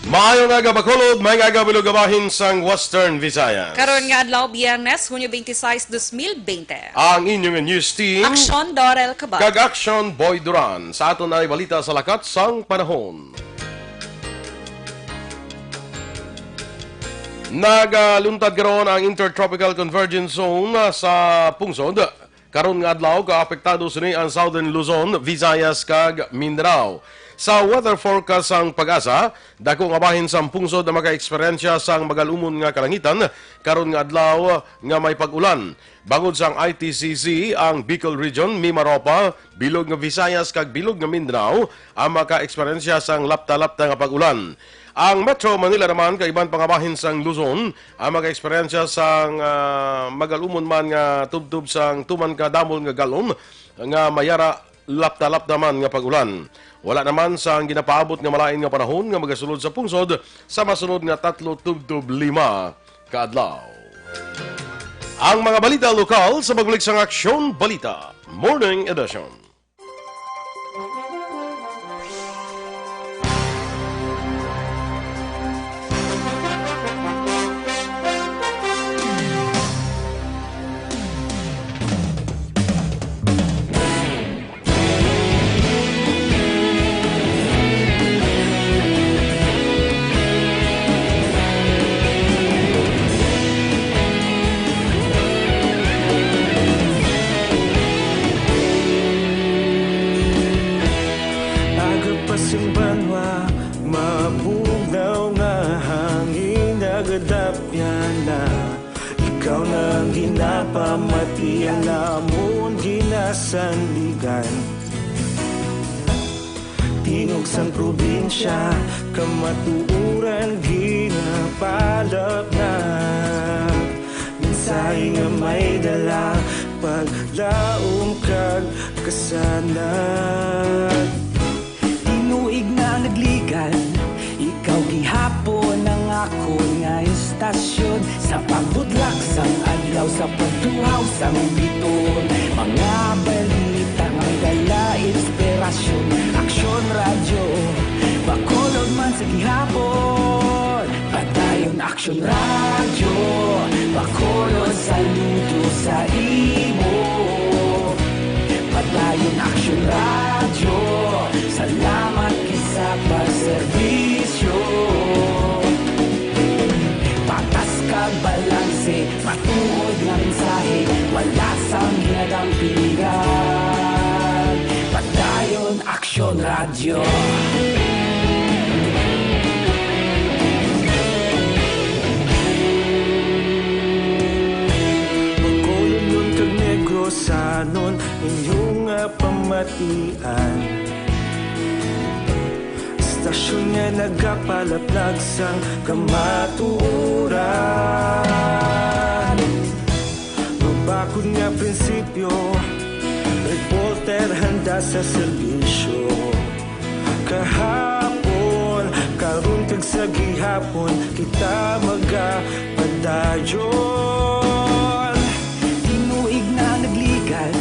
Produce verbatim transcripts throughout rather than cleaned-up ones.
Maayong aga, Bacolod. Maayong aga, bilog nga bahin sang Western Visayas. Karon nga adlaw, Biyernes, Hunyo twenty-six, dos mil bente. Ang inyong news team, Aksyon Dorel Cabal. Kag Aksyon Boy Duran. Sa aton ay balita sa lakat sang panahon. Nagaluntad karon ang Intertropical Convergence Zone sa pungsod. Karon nga adlaw, kaapektado sini ang Southern Luzon, Visayas, kag Mindanao. Sa weather forecast sang PAGASA, dako nga bahin sang pungsod ang maka-eksperyensya sang magalumon nga kalangitan karon nga adlaw nga may pag-ulan. Bangod sang I T C Z, ang Bicol Region, Mimaropa, Bilog nga Visayas, kag Bilog nga Mindanao ang maka-eksperyensya sang lapta-lapta nga pag-ulan. Ang Metro Manila naman kag iban pa nga bahin sang Luzon ang maka-eksperyensya sang, ah, magalumon man nga tubtob sang tuman ka damol nga galon nga may ara lapta-lapta man nga pag-ulan. Wala naman sang ginapaabot nga malain nga panahon nga magasulod sa pungsod sa masunod nga tatlo tubtob lima ka adlaw. Ang mga balita lokal sa pagbalik sang Aksyon Balita Morning Edition. Aga pa sing banwa, mabugnaw nga hangin nagadapyan na. Ikaw na ang ginapamati, ang amon ginasandigan. Tingog sang probinsya, kamatuoran ginapalapnag. Mensahe nga may dala, paglaom kag kasanag. Tinuig na nagligan, ikaw gihapon ang akon nga istasyon. Sa pagbutlak sang adlaw, sa pagtuhaw sang biton, mga balita nga may dala inspirasyon. Aksyon Radyo, Bacolod man sa gihapon. Padayon Aksyon Radyo, Bacolod, saludo sa imo. Padayon Aksyon Radyo, salamat gid sa pagserbisyo. Patas kag balanse, matuod nga mensahe, wala sang ginadampingan. Padayon Aksyon Radyo. Bacolodnon kag Negrosanon, inyo nga pamatian. Istasyon nga nagapalaplag sang kamatuoran. Mabakod nga prinsipyo, reporter handa sa serbisyo. Kahapon, karon kag sa gihapon, kita magapadayon. Tinuig na nagligan,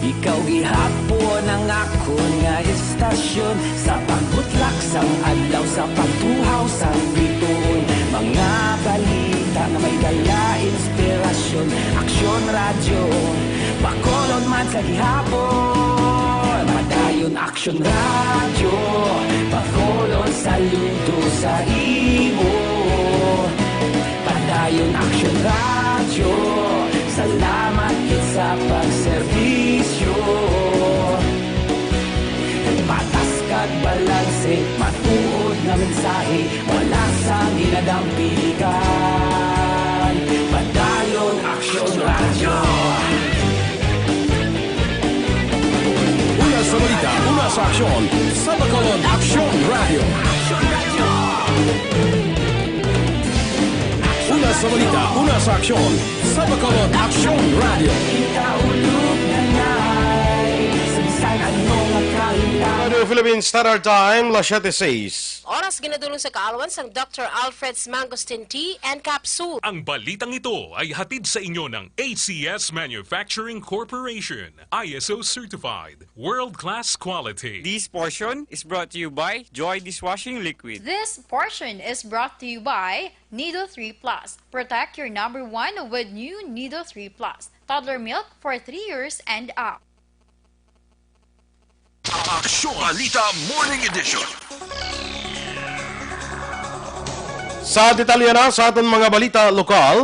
ikaw gihapon ang akon nga istasyon. Sa pagbutlak sang adlaw, sa pagtuhaw sang bituon, mga balita nga may dala inspirasyon. Aksyon Radyo, Bacolod man sa gihapon. Padayon Aksyon Radyo, Bacolod, saludo sa imo. Padayon Aksyon Radyo, salamat gid sa pagserbisyo. Patas kag balanse, matuod nga mensahe, wala sang ginadampingan. Padayon Aksyon Radyo. Una sa balita, una sa aksyon, sa Bacolod Aksyon Radyo. Una sa balita, una sa aksyon, sa Bacolod Aksyon Radyo. Kita ulog na nay, sa bisan ano nga kahimtang. Radio Philippines Standard Time, las siete seis. Oras ginadulong sa kaalwan sang Doctor Alfred's Mangosteen Tea and Capsule. Ang balitang ito ay hatid sa inyo ng A C S Manufacturing Corporation, I S O certified, world-class quality. This portion is brought to you by Joy Dishwashing Liquid. This portion is brought to you by Nido three Plus. Protect your number one with new Nido three Plus. Toddler milk for three years and up. Aksyon Balita Morning Edition. Sa detalye na sa aton mga balita lokal,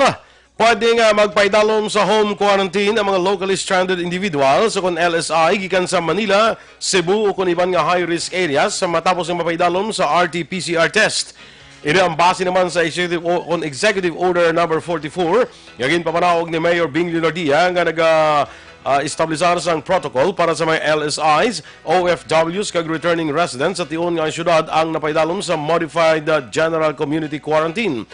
pwede nga magpaidalom sa home quarantine ang mga locally stranded individuals o kon L S I gikan sa Manila, Cebu o kon iban nga high-risk areas matapos nga mapaidalom sa R T P C R test. Ini ang base naman sa Executive, o, kon Executive Order number forty-four nga ginpamanaog ni Mayor Bing Leonardia nga naga ah, establisar sang protocol para sa mga L S Is, O F Ws, kag returning residents sa tion nga ang syudad ang napaidalom sa Modified, ah, General Community Quarantine.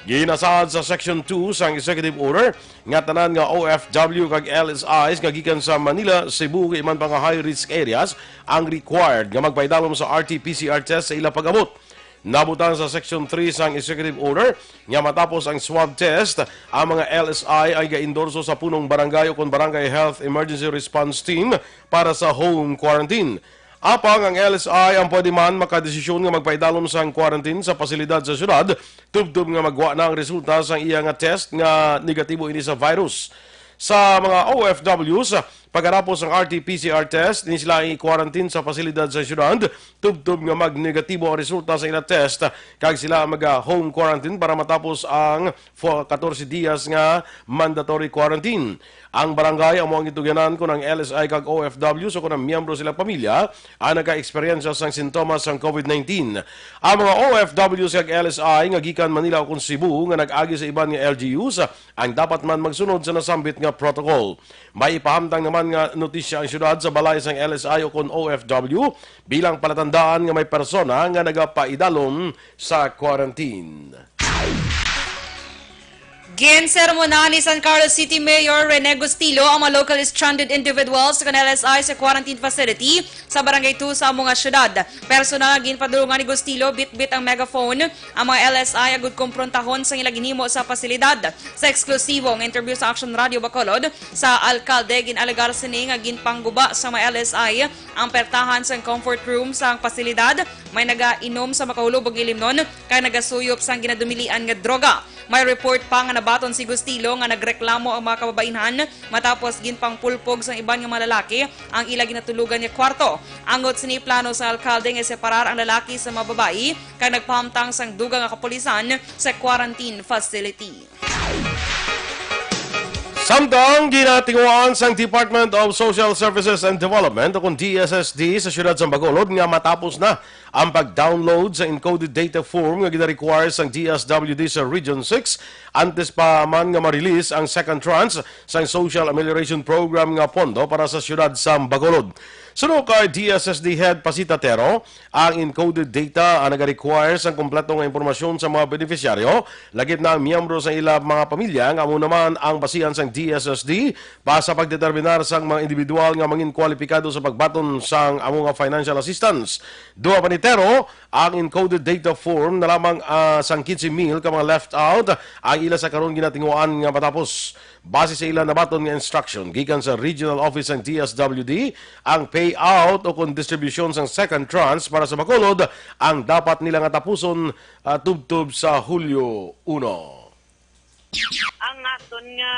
Ginasaad sa Section two sang Executive Order nga tanan nga O F W kag L S Is nga gikan sa Manila, Cebu, kag iban pa nga high-risk areas ang required nga magpaidalom sa R T P C R test sa ila pag-abot. Nabutang sa Section three sang Executive Order nga matapos ang swab test, ang mga L S I ay ga-endorso sa punong barangay o kon Barangay Health Emergency Response Team para sa home quarantine. Apang ang L S I ang pwede man makadesisyon nga magpaidalom sang quarantine sa pasilidad sa syudad tubtob nga magwa na ang resulta sang iya nga test nga negatibo ini sa virus. Sa mga O F Ws, pagkatapos ang R T P C R test, ini sila i-quarantine sa pasilidad sa syudad tubtob nga magnegatibo ang resulta sa ila test, kag sila maga-home quarantine para matapos ang fo-, katorse dias nga mandatory quarantine. Ang barangay amo ang gitugyanan kon ang L S I kag O F Ws o kon ang miyembro sa ilang pamilya ang naka-eksperyensya sang sintomas sang COVID nineteen. Ang mga O F Ws kag L S I nga gikan Manila o kon Cebu nga nag-agi sa iban nga L G Us ang dapat man magsunod sa nasambit nga protocol. May ipahamtang naman nga notisya ang syudad sa balay sang L S I o kon O F W bilang palatandaan nga may persona nga nagapaidalom sa quarantine. Ginsermonahan ni San Carlos City Mayor Rene Gustilo ang mga locally stranded individuals sa L S I sa quarantine facility sa Barangay two sa amo nga syudad. Personal nga ginpadulungan ni Gustilo bitbit ang megaphone ang mga L S I agud komprontahon sa ila ginhimo sa pasilidad. Sa eksklusibo nga interview sa Action Radio Bacolod, sa alkalde, gin-alegar sini nga ginpangguba sa mga L S I ang pertahan sang comfort room sang pasilidad. May nagainom sa makahulubog nga ilimnon kag nagasuyop sang ginadumilian nga droga. May report pa nga nabaton si Gustilo nga nagreklamo ang mga kababainhan matapos ginpangpulpog sang iban nga mga lalaki ang ila ginatulogan nga kwarto. Angot sini, plano sang alkalde nga separar ang lalaki sa mga babayi kag nagpahamtang sang dugang nga kapulisan sa quarantine facility. Samtang ginatinguhaan sang Department of Social Services and Development o kon D S S D sa siyudad sa Bacolod nga matapos na ang pag-download sa encoded data form nga gina-require sang D S W D sa Region six antes pa man nga ma-release ang second tranche sang Social Amelioration Program nga pondo para sa siyudad sa Bacolod. Suno kay D S S D Head Pasita Tero, ang encoded data ang naga-require sang kompleto nga impormasyon sa mga benepisyaryo, lakip na ang miyembro sa ila mga pamilya, nga amo naman ang basihan sang D S S D pa sa pagdeterminar sang mga individual nga mangin kwalipikado sa pagbaton sang amo nga financial assistance. Duha pa ni Tero, ang encoded data form na lamang, ah, sang quince mil ka mga left out ang ila sa karon ginatinguhaan nga matapos. Base sa ila nabaton nga instruction gikan sa regional office sang D S W D, ang payout o kon distribusyon sang second tranche para sa Bacolod ang dapat nila nga tapuson, ah, tubtob sa Hulyo uno. Ang aton nga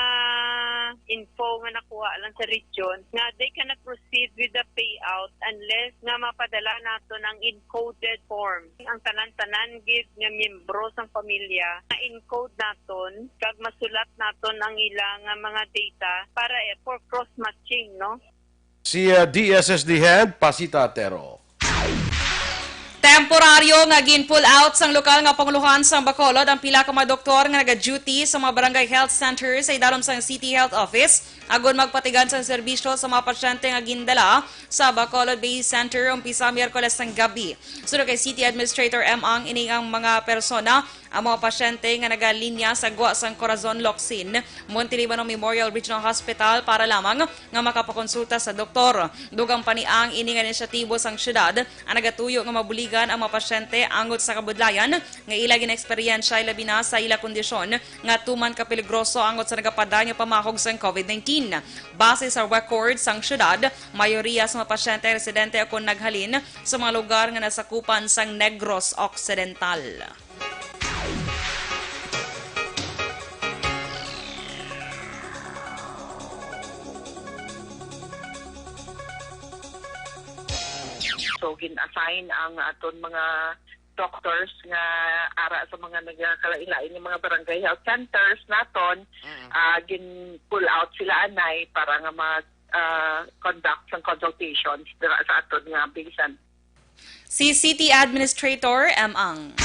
info nga nakuha lang sa region nga they cannot proceed with the payout unless nga mapadala naton ang encoded form. Ang tanan-tanan gid nga miyembro sang pamilya na encode naton kag masulat naton ang ila nga mga data para, eh, for cross matching, no? Si, uh, D S S D Head Pasita Tero. Temporaryo nga gin-pull out sang lokal nga pangulohan sang Bacolod ang pila ka mga doktor nga naga-duty sa mga barangay health center sa idalom sang City Health Office agud magpatigan sang serbisyo sa mga pasyente nga gindala sa Bacolod Bay Center umpisa Miyerkules sang gabi. Suno kay City Administrator M Ang, ini ang mga persona Ang mga pasyente nga nagalinya sa gwa sang Corazon Locsin, Montiliban Memorial Regional Hospital para lamang nga makapakonsulta sa doktor. Dugang pa ni ang ini nga inisyatibo sang syudad ang nagatuyo nga mabuligan ang mga pasyente angot sa kabudlayan nga ila ginaeksperyensya, ilabi na sa ila kondisyon nga tuman ka peligroso angot sa nagapadayon nga pamahog sang COVID nineteen. Base sa record sang syudad, mayoriya sa mga pasyente residente o kon naghalin sa mga lugar nga nasakupan sang Negros Occidental. So, gin-assign ang aton mga doctors nga ara sa mga nagakalain-lain nga mga barangay health centers naton. Mm. Ah, gin-pull out sila anay para nga mag, ah, conduct sang consultations dira sa aton nga basin. Si City Administrator M. Ang.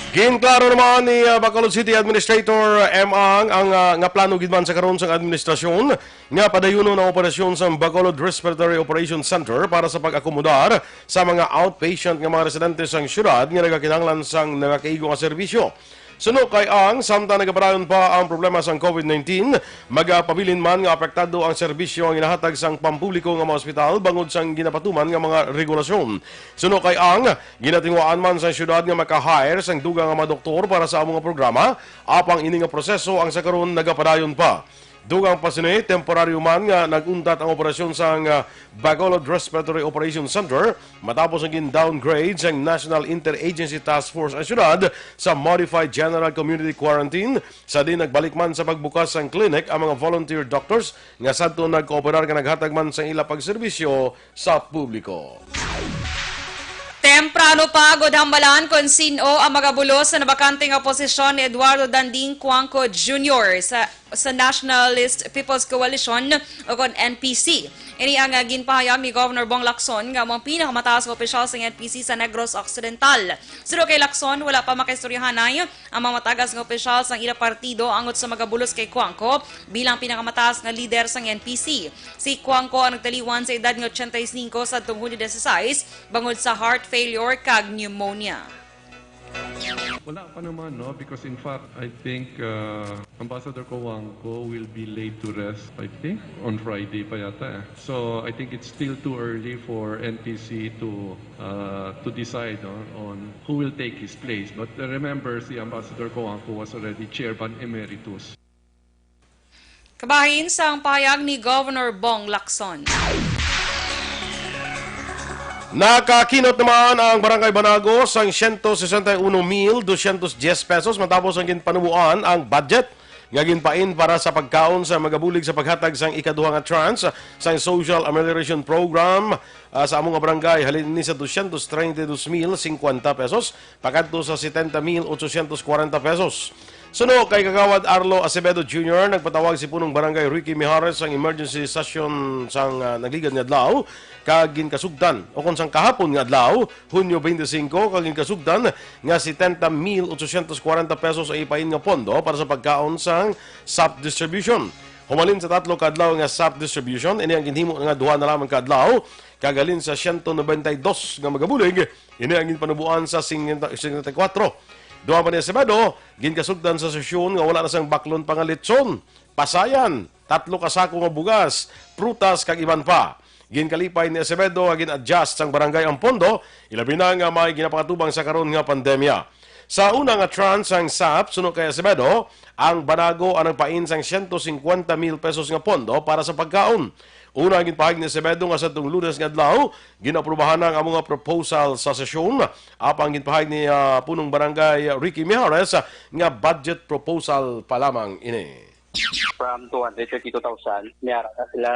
Ginklaro naman ni, ah, Bacolod City Administrator M. Ang ang, ah, nga plano gid man sa karon sang administrasyon nga padayunon ang operasyon sang Bacolod Respiratory Operation Center para sa pag-akomodar sa mga outpatient nga mga residente sang syudad nga nagakinahanglan sang nagakaigo nga serbisyo. Suno kay Ang, samtang nagapadayon pa ang problema sang COVID nineteen, magapabilin man nga apektado ang serbisyo nga ginahatag sang pampubliko nga mga ospital bangod sang ginapatuman nga mga regulasyon. Suno kay Ang, ginatinguhaan man sang syudad nga maka-hire sang dugang nga mga doktor para sa among nga programa, apang ini nga proseso ang sa karon nagapadayon pa. Dugang pa sini, temporaryo man nga nag-untat ang operasyon sang, ah, Bacolod Respiratory Operation Center matapos ang gin-downgrade sang National Interagency Task Force ang syudad sa Modified General Community Quarantine, sa diin nagbalik man sa pagbukas sang clinic ang mga volunteer doctors nga sadto nagkooperar nga naghatag man sang ila pagserbisyo sa publiko. Temprano pa gud hambalan kon sin-o ang magabulos sa nabakante nga posisyon ni Eduardo Danding Cuanco Junior sa, sa Nationalist People's Coalition o kon N P C. Ini ang, ah, ginpahayag ni Governor Bong Lacson nga amo ang pinakamataas nga opisyal sa N P C sa Negros Occidental. Suno kay Lacson, wala pa makaistoryahanay ang mga matagas nga opisyal sang ila partido angot sa magabulos kay Cuanco bilang pinakamataas nga lider sang N P C. Si Cuanco ang nagtaliwan sa edad nga ochenta y cinco sadtong Hunyo dieciséis bangod sa heart failure kag pneumonia. Wala pa naman, no? Because in fact, I think, uh, Ambassador Cuanco will be laid to rest, I think, on Friday pa yata, eh. So, I think it's still too early for N P C to, uh, to decide on, on who will take his place. But, uh, remember, si Ambassador Cuanco was already chairman emeritus. Kabahin sang pahayag ni Governor Bong Lacson. Nakakinot naman ang Barangay Banago sang siyento sesenta y uno mil dosyentos dyes pesos matapos ang ginpanuboan ang budget nga ginpain para sa pagkaon sa magabulig sa paghatag sang ikaduha nga tranche sang Social Amelioration Program, ah, sa amo nga barangay, halin ini sa dosyentos treinta y dos mil cincuenta pesos pakadto sa setenta mil ochocientos cuarenta pesos. Suno kay Kagawad Arlo Acevedo Junior, nagpatawag si Punong Barangay Ricky Mijares sang emergency session sang, ah, nagligad nga adlaw, kag ginkasugtan, o kon sang kahapon nga adlaw, Hunyo twenty-five, kag ginkasugtan nga setenta mil ochocientos cuarenta pesos ang ipain nga pondo para sa pagkaon sang SAP distribution. Humalin sa tatlo ka adlaw nga SAP distribution, ini ang ginhimo nga duha na lamang ka adlaw, kag halin sa siyento nobenta y dos nga magabulig, ini ang ginpanuboan sa singkwenta, singkwenta y kuwatro. Duha pa ni Acevedo, ginkasugtan sa sesyon nga wala na sang baklon pa nga litson, pasayan, tatlo ka sako nga bugas, prutas, kag iban pa. Ginkalipay ni Acevedo nga gin-adjust sang barangay ang pondo, ilabi na nga may ginapakatubang sa karon nga pandemya. Sa una nga tranche sang SAP, suno kay Acevedo, ang Banago ang nagpain sang siyento singkwenta mil pesos nga pondo para sa pagkaon. Una, ginpahayag ni Acevedo nga sadtong Lunes nga adlaw, ginaaprubahan na ang mga proposal sa sesyon. Apang ginpahayag ni, ah, Punong Barangay Ricky Mijares nga budget proposal pa lamang ini. From two hundred thirty-two thousand, may ara na sila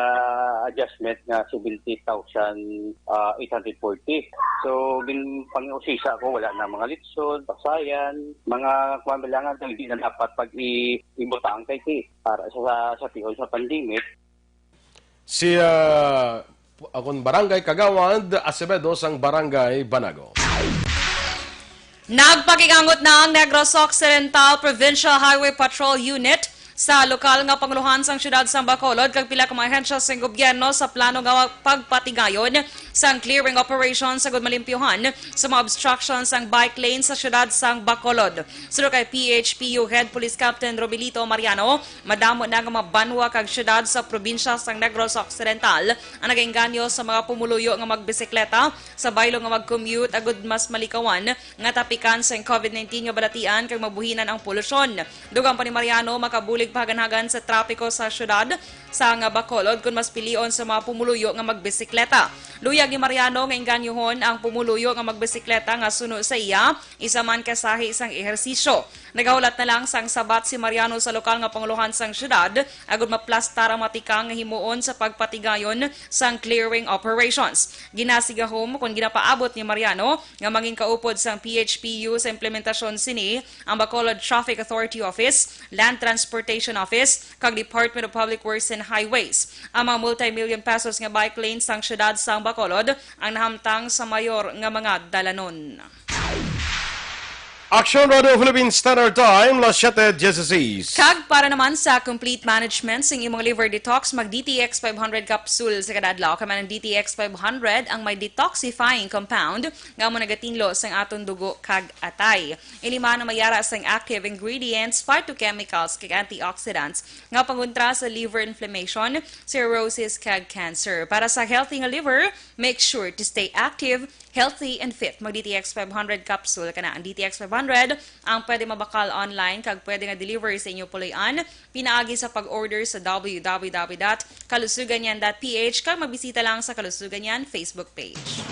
adjustment nga seventy thousand, ah, eight hundred forty. So, ginpangiusisa ko, wala na mga litson, pasayan, mga kuwan, bilangan, hindi na dapat pag i-, ibutang kay ti para sa, sa, sa tiyon sa pandemic. Si, ah, akon Barangay Kagawad Acevedo sang Barangay Banago. Nagpakigangot na ang Negros Occidental Provincial Highway Patrol Unit sa lokal nga pangulohan sang siyudad sang Bacolod kag pila ka mga ahensya sang gobyerno sa plano nga pagpatigayon sang clearing operation sa gud malimpyuhan sa mga obstructions ang bike lane sa siyudad sang Bacolod. Suno kay P H P U Head Police Captain Robilito Mariano, madamo na nga mga banwa kag siyudad sa probinsya sang Negros Occidental ang nagainganyo sa mga pumuluyo nga magbisikleta sa baylo nga mag-commute agud mas malikawan nga tapikan sang COVID nineteen nga balatian kag mabuhinan ang polusyon. Dugang pa ni Mariano, makabulig pahaganhagan sa trapiko sa siyudad sang Bacolod kon mas pilion sa mga pumuluyo nga magbisikleta. Luyag ni Mariano nga inganyohon ang pumuluyo nga magbisikleta nga suno sa iya, isa man ka sahi sang ehersisyo. Nagahulat na lang sang sabat si Mariano sa lokal nga pangulohan sang siyudad agud maplastar ang matikang nga himuon sa pagpatigayon sang clearing operations. Ginasigahom kon ginapaabot ni Mariano nga mangin kaupod sang P H P U sa implementasyon sini ang Bacolod Traffic Authority Office, Land Transportation Office, kag Department of Public Works and Highways. Ang mga multi-million pesos nga bike lane sang siyudad sang Bacolod ang nahamtang sa mayor nga mga dalanon. Aksyon Radio Philippine Standard Time, las siete dieciséis. Kag para naman sa complete management sing imong liver detox, mag D T X five hundred capsule sa kada adlaw. Kay man ang D T X five hundred ang may detoxifying compound nga amo nagatinlo sang aton dugo kag atay. Ini man ang may ara sang active ingredients, phytochemicals, kag antioxidants nga pangontra sa liver inflammation, cirrhosis, kag cancer. Para sa healthy nga liver, make sure to stay active, healthy, and fit. Mag D T X five hundred capsule ka na. Ang D T X five hundred ang pwede mabakal online kag pwede nga deliver sa inyo puloy-an pinaagi sa pag-order sa W W W dot kalusuganyan dot P H kag magbisita lang sa Kalusuganyan Facebook page.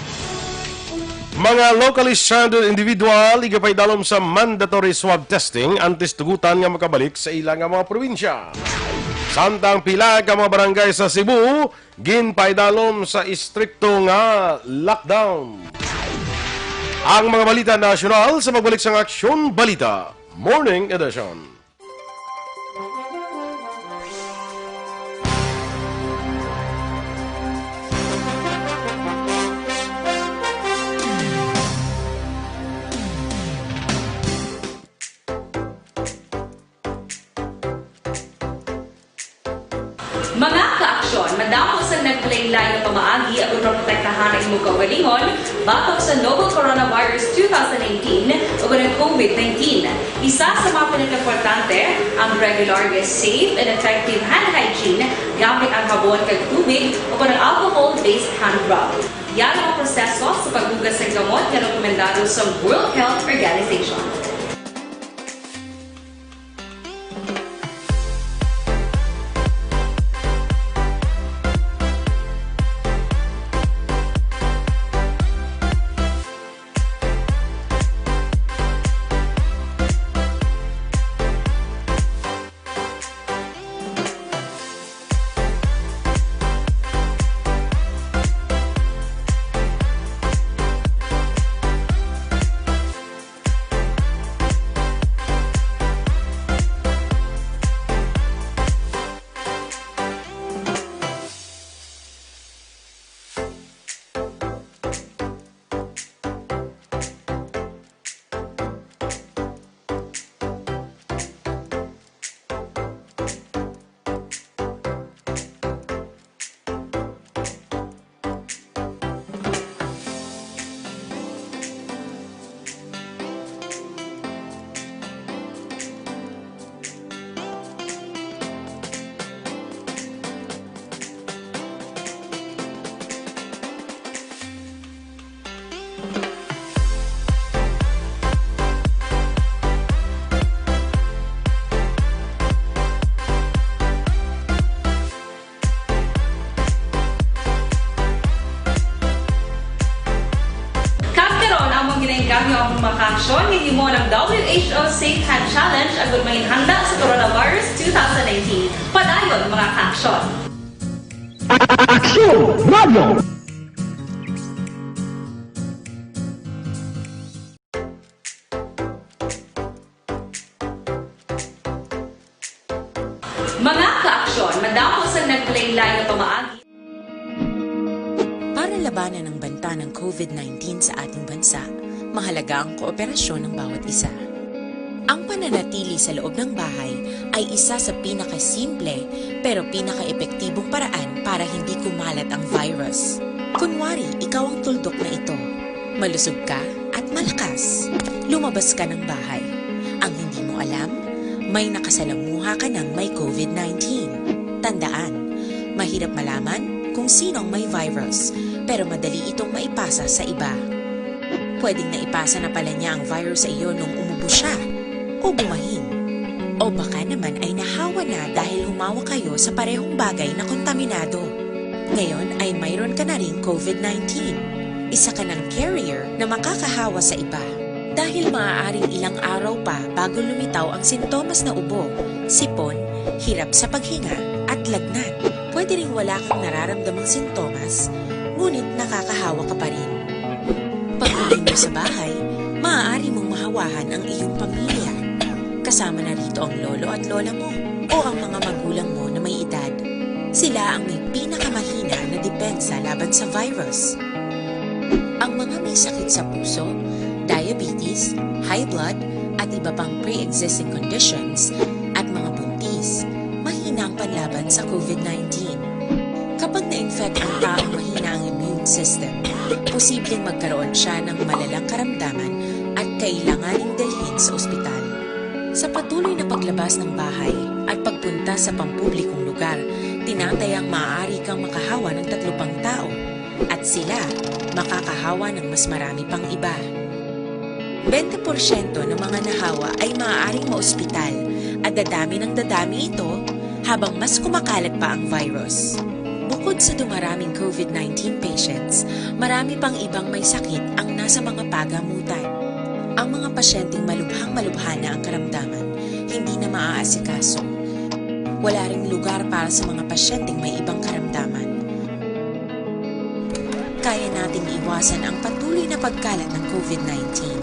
Mga locally stranded individual igapaidalom sa mandatory swab testing antes tugutan nga makabalik sa ila nga mga probinsya. Samtang pila ka mga barangay sa Cebu ginpaidalom sa istrikto nga lockdown. Ang mga balita nasyonal sa magbalik sang Aksyon Balita Morning Edition. Mga kaaksyon, madamo sang naglain-lain nga pamaagi aron maprotektahan ang imong kaugalingon batok sa novel coronavirus two thousand nineteen o ang COVID nineteen. Isa sa mga pinakaimportante, ang regular nga safe and effective hand hygiene gamit ang habon kag tubig o ang alcohol-based hand rub. Yara ang proseso sa paghugas sang gamot nga rekomendado sa World Health Organization. Kag karon, amon ginainganyo ang mga kaaksyon nga himo ng W H O Safe Hand Challenge agud manginhanda sa coronavirus two thousand nineteen. Padayon, mga kaaksyon. Aksyon Radio. Mga kaaksyon, madamo sang naglain-lain nga pamaagi. Para labanan ang banta ng COVID nineteen sa ating bansa, mahalaga ang kooperasyon ng bawat isa. Ang pananatili sa loob ng bahay ay isa sa pinakasimple pero pinakaepektibong paraan para hindi kumalat ang virus. Kunwari, ikaw ang tuldok na ito. Malusog ka at malakas. Lumabas ka ng bahay. Ang hindi mo alam, may nakasalamuha ka ng may COVID nineteen. Tandaan, mahirap malaman kung sino ang may virus, pero madali itong maipasa sa iba. Pwedeng naipasa na pala niya ang virus sa iyo nung umubo siya o bumahin. O baka naman ay nahawa na dahil humawa kayo sa parehong bagay na kontaminado. Ngayon ay mayroon ka na ring COVID nineteen. Isa ka ng carrier na makakahawa sa iba. Dahil maaaring ilang araw pa bago lumitaw ang sintomas na ubo, sipon, hirap sa paghinga, at lagnat. Pwede ring wala kang nararamdamang sintomas, ngunit nakakahawa ka pa rin. Pag-uwi mo sa bahay, maaari mong mahawahan ang iyong pamilya. Kasama na rito ang lolo at lola mo o ang mga magulang mo na may edad. Sila ang may pinakamahina na depensa laban sa virus. Ang mga may sakit sa puso, diabetes, high blood, at iba pang pre-existing conditions, at mga buntis, mahina ang panlaban sa COVID nineteen. Kapag na-infect ang taong mahina ang immune system, posibleng magkaroon siya ng malalang karamdaman at kailanganing dalhin sa ospital. Sa patuloy na paglabas ng bahay at pagpunta sa pampublikong lugar, tinatayang maaari kang makahawa ng tatlo pang tao at sila makakahawa ng mas marami pang iba. Bente porsyento ng mga nahawa ay maaaring maospital at dadami ng dadami ito habang mas kumakalat pa ang virus. Bukod sa dumaraming COVID nineteen patients, marami pang ibang may sakit ang nasa mga pagamutan. Ang mga pasyenteng malubhang-malubha na ang karamdaman, hindi na maaasikaso. Wala ring lugar para sa mga pasyenteng may ibang karamdaman. Kaya nating iwasan ang patuloy na pagkalat ng COVID nineteen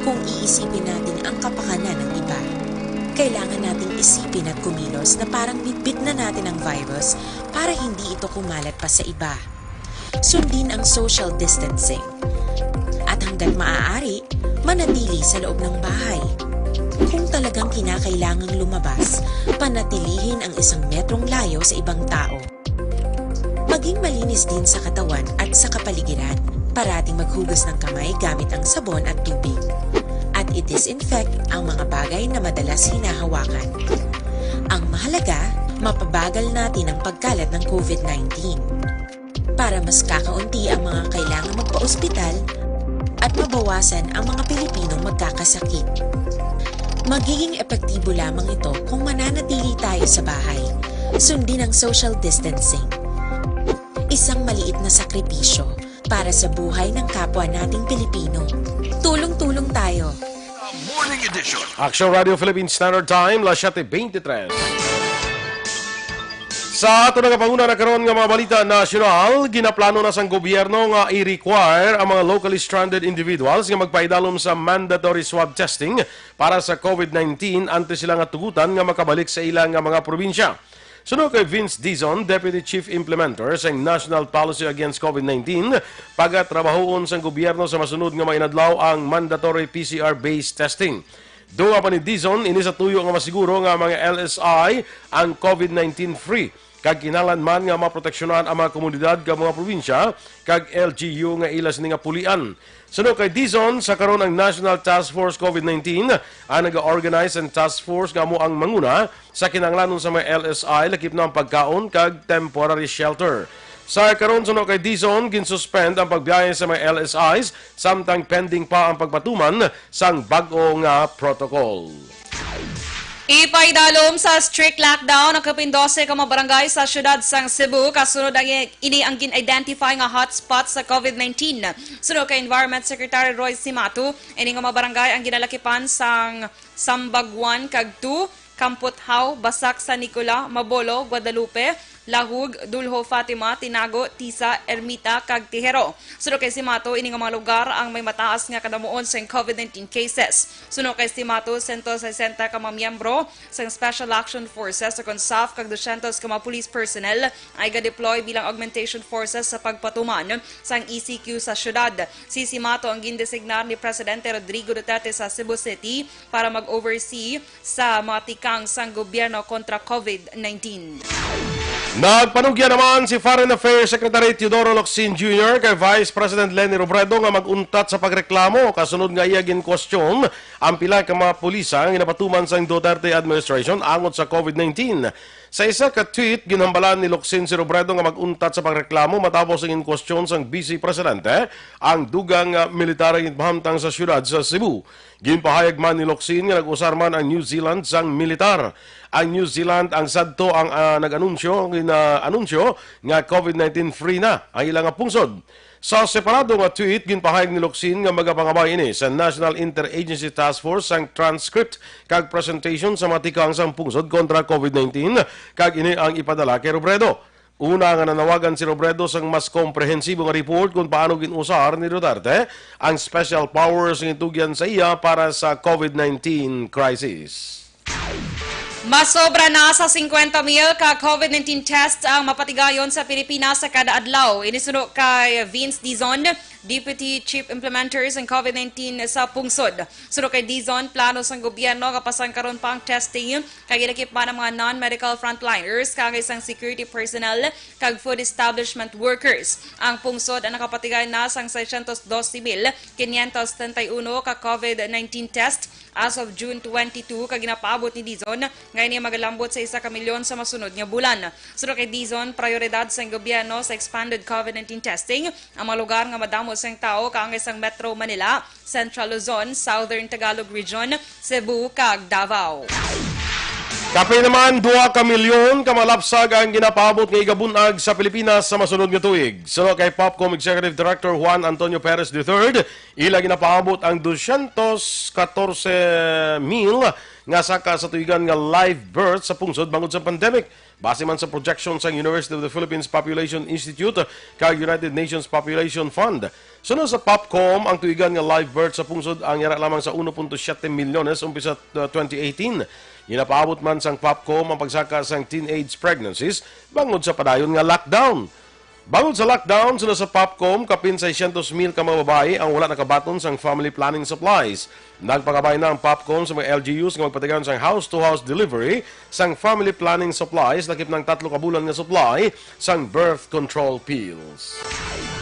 kung iisipin natin ang kapakanan ng iba. Kailangan nating isipin at kumilos na parang bitbit na natin ang virus para hindi ito kumalat pa sa iba. Sundin ang social distancing. At hanggat maaari, manatili sa loob ng bahay. Kung talagang kinakailangang lumabas, panatilihin ang isang metrong layo sa ibang tao. Maging malinis din sa katawan at sa kapaligiran. Parating maghugas ng kamay gamit ang sabon at tubig. At i-disinfect ang mga bagay na madalas hinahawakan. Ang mahalaga, mapabagal natin ang pagkalat ng COVID nineteen. Para mas kakaunti ang mga kailangang magpa-ospital at mabawasan ang mga Pilipinong magkakasakit. Magiging epektibo lamang ito kung mananatili tayo sa bahay. Sundin ang social distancing. Isang maliit na sakripisyo para sa buhay ng kapwa nating Pilipino. Tulong-tulong tayo. Morning Edition. Action Radio Philippine Standard Time, las siete veintitrés. Sa ato nga panguna na karon nga mga balita nasyonal, ginaplano na sang gobyerno nga i-require ang mga locally stranded individuals nga magpaidalom sa mandatory swab testing para sa COVID nineteen antes sila nga tugutan nga makabalik sa ila nga mga probinsya. Suno kay Vince Dizon, Deputy Chief Implementer sang National Policy Against COVID nineteen, pagatrabahoon sang gobyerno sa masunod nga mga inadlaw ang mandatory P C R-based testing. Duha pa ni Dizon, ini sa tuyo nga masiguro nga mga L S I ang COVID nineteen free, kag kinahanglan man nga maproteksyonan ang mga komunidad kag mga probinsya kag L G U nga ila sini nga pulian. Suno kay Dizon, sa karon ang National Task Force COVID nineteen ang naga-organize sang task force nga amo ang manguna sa kinahanglanon sa mga L S I, lakip na ang pagkaon kag temporary shelter. Sa karon, suno kay Dizon, ginsuspend ang pagbiyahe sa mga L S Is samtang pending pa ang pagpatuman sang bag-o nga protocol. Ipaidalom sa strict lockdown ang kapin dose ka mga barangay sa siyudad sang Cebu kasunod ang ini ang gin-identify nga hotspot sa COVID nineteen. Suno kay Environment Secretary Roy Simato, ini nga mga barangay ang ginalakipan sang Sambag one kag two, Kamputhaw, Basak, San Nicola, Mabolo, Guadalupe, Lahug, Dulho, Fatima, Tinago, Tisa, Ermita, kag Tijero. Suno kay Simato, ini nga mga lugar ang may mataas nga kadamuon sang COVID nineteen cases. Suno kay Simato, sento sesenta ka mga miyembro sang Special Action Forces o kon SAF kag dosyentos ka mga police personnel ay ga-deploy bilang augmentation forces sa pagpatuman sang E C Q sa syudad. Si Simato ang gindesignar ni Presidente Rodrigo Duterte sa Cebu City para mag-oversee sa mga tikang sang gobyerno kontra COVID nineteen. Nagpanugya naman si Foreign Affairs Secretary Teodoro Locsin Junior kay Vice President Leni Robredo nga mag-untat sa pagreklamo kasunod nga iya ginkwestiyon ang pila ka mga pulis nga ginapatuman sang Duterte administration angot sa COVID nineteen. Sa isa ka tweet, ginhambalan ni Locsin si Robredo nga mag-untat sa pagreklamo matapos ang inkwestiyon sang Vice Presidente ang dugang nga militar nga ginpahamtang sa siyudad sa Cebu. Ginpahayag man ni Locsin nga nag-usar man ang New Zealand sang militar. Ang New Zealand ang sadto ang, ah, nag-anunsyo, gina-anunsyo nga COVID nineteen free na ang ila nga pungsod. Sa separado nga tweet, ginpahayag ni Locsin nga magapangabay ini sa National Interagency Task Force sang transcript kag presentation sa mga tikang sang pungsod kontra COVID nineteen, kag ini ang ipadala kay Robredo. Una nga nanawagan si Robredo sang mas komprehensibo nga report kung paano gin-usar ni Duterte ang special powers nga gitugyan sa iya para sa COVID nineteen crisis. Masobra na sa fifty mil ka COVID nineteen test ang mapatigayon sa Pilipinas sa kada adlaw. Ini suno kay Vince Dizon, Deputy Chief Implementer sang COVID nineteen sa pungsod. Suno kay Dizon, plano sang gobyerno nga pasangkaron pa ang testing kag ilakip man ang mga non-medical frontliners, kaangay sang security personnel kag food establishment workers. Ang pungsod ang nakapatigay na sang seiscientos doce mil quinientos treinta y uno ka COVID nineteen test as of June twenty-two, kag ginapaabot ni Dizon nga ini magalambot sa isa ka milyon sa masunod nga bulan. Suno kay Dizon, prioridad sang gobyerno sa expanded COVID nineteen testing ang mga lugar nga madamo sang tawo, kaangay sang Metro Manila, Central Luzon, Southern Tagalog Region, Cebu, kag Davao. Kapin naman, duha ka milyon ka malapsag ang ginapaabot nga igabunag sa Pilipinas sa masunod nga tuig. Suno kay POPCOM Executive Director Juan Antonio Perez the third, ila ginapaabot ang dosyentos katorse mil nga saka sa tuigan nga live birth sa pungsod bangod sa pandemic. Base man sa projection sang University of the Philippines Population Institute kag United Nations Population Fund. Suno sa POPCOM, ang tuigan nga live birth sa pungsod ang yara lamang sa uno punto siete milyones umpisa, uh, twenty eighteen. Ginapaabot man sang POPCOM ang pagsaka sang teenage pregnancies bangod sa padayon nga lockdown. Bangod sa lockdown, suno sa POPCOM, kapin seiscientos mil ka mga babayi ang wala nakabaton sang family planning supplies. Nagpakabay na ang POPCOM sa mga L G Us nga magpatigayon sang house-to-house delivery sang family planning supplies, lakip na ang tatlo ka bulan nga supply sang birth control pills.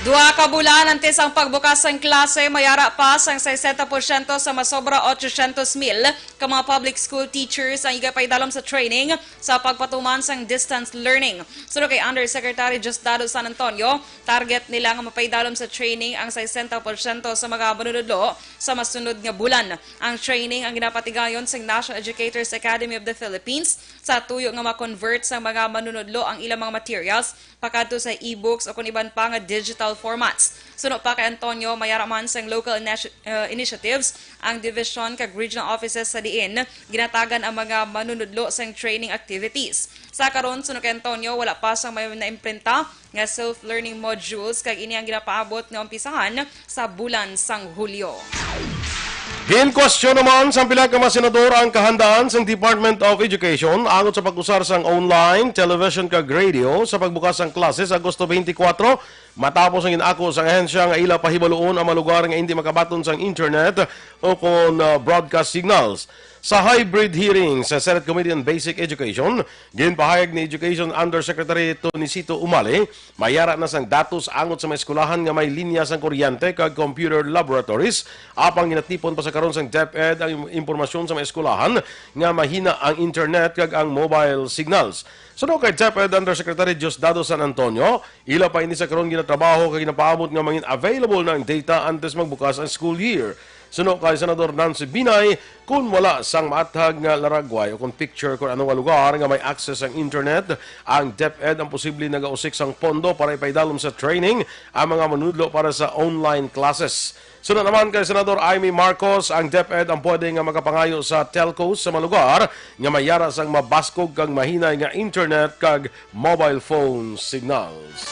Duha ka bulan antes ang pagbukas sang klase, mayara pa sang sesenta porsyento sa masobra ochocientos mil ka mga public school teachers ang igapaidalom sa training sa pagpatuman sang distance learning. Suno kay Undersecretary Diosdado San Antonio, target nila nga mapaidalom sa training ang sesenta porsyento sa mga manunudlo sa masunod nga bulan. Ang training ang ginapatigayon sang National Educators Academy of the Philippines sa tuyo nga ma-convert sang mga manunudlo ang ilang mga materials pakadto sa e-books o kon iban pa nga digital formats. Suno pa kay Antonio, mayara man sang local initi-, uh, initiatives ang division kag regional offices sa diin ginatagan ang mga manunudlo sang training activities. Sa karon, suno kay Antonio, wala pa sang may naimprinta nga self-learning modules, kag ini ang ginapaabot nga umpisahan sa bulan sang Hulyo. Ginkwestiyon naman sang pila ka mga senador ang kahandaan sang Department of Education angot sa pag-usar sang online, television kag radio sa pagbukas sang klase sa Agosto twenty-four, matapos ang gin-ako sang ahensya nga ila pahibaluon ang mga lugar nga indi makabaton sang internet o kon, ah, broadcast signals. Sa hybrid hearing sa Senate Committee on Basic Education, ginpahayag ni Education Undersecretary Tonicito Umali, mayara na sang datos angot sa mga eskwelahan nga may linya sang kuryente kag computer laboratories, apang ginatipon pa sa karon sang DepEd ang im-, impormasyon sa mga eskwelahan nga mahina ang internet kag ang mobile signals. Suno kay DepEd Undersecretary Diosdado San Antonio, ila pa ini sa karon ginatrabaho kag ginapaabot nga mangin available na ang data antes magbukas ang school year. Suno kay Senador Nancy Binay, kun wala sang maathag nga laragway o kon picture kon ano nga lugar nga may access ang internet, ang DepEd ang posible nagausik sang pondo para ipaidalom sa training ang mga manunudlo para sa online classes. Suno naman kay Senador Imee Marcos, ang DepEd ang pwede nga makapangayo sa telcos sa mga lugar nga mayara sang mabaskog kag mahinay nga internet kag mobile phone signals.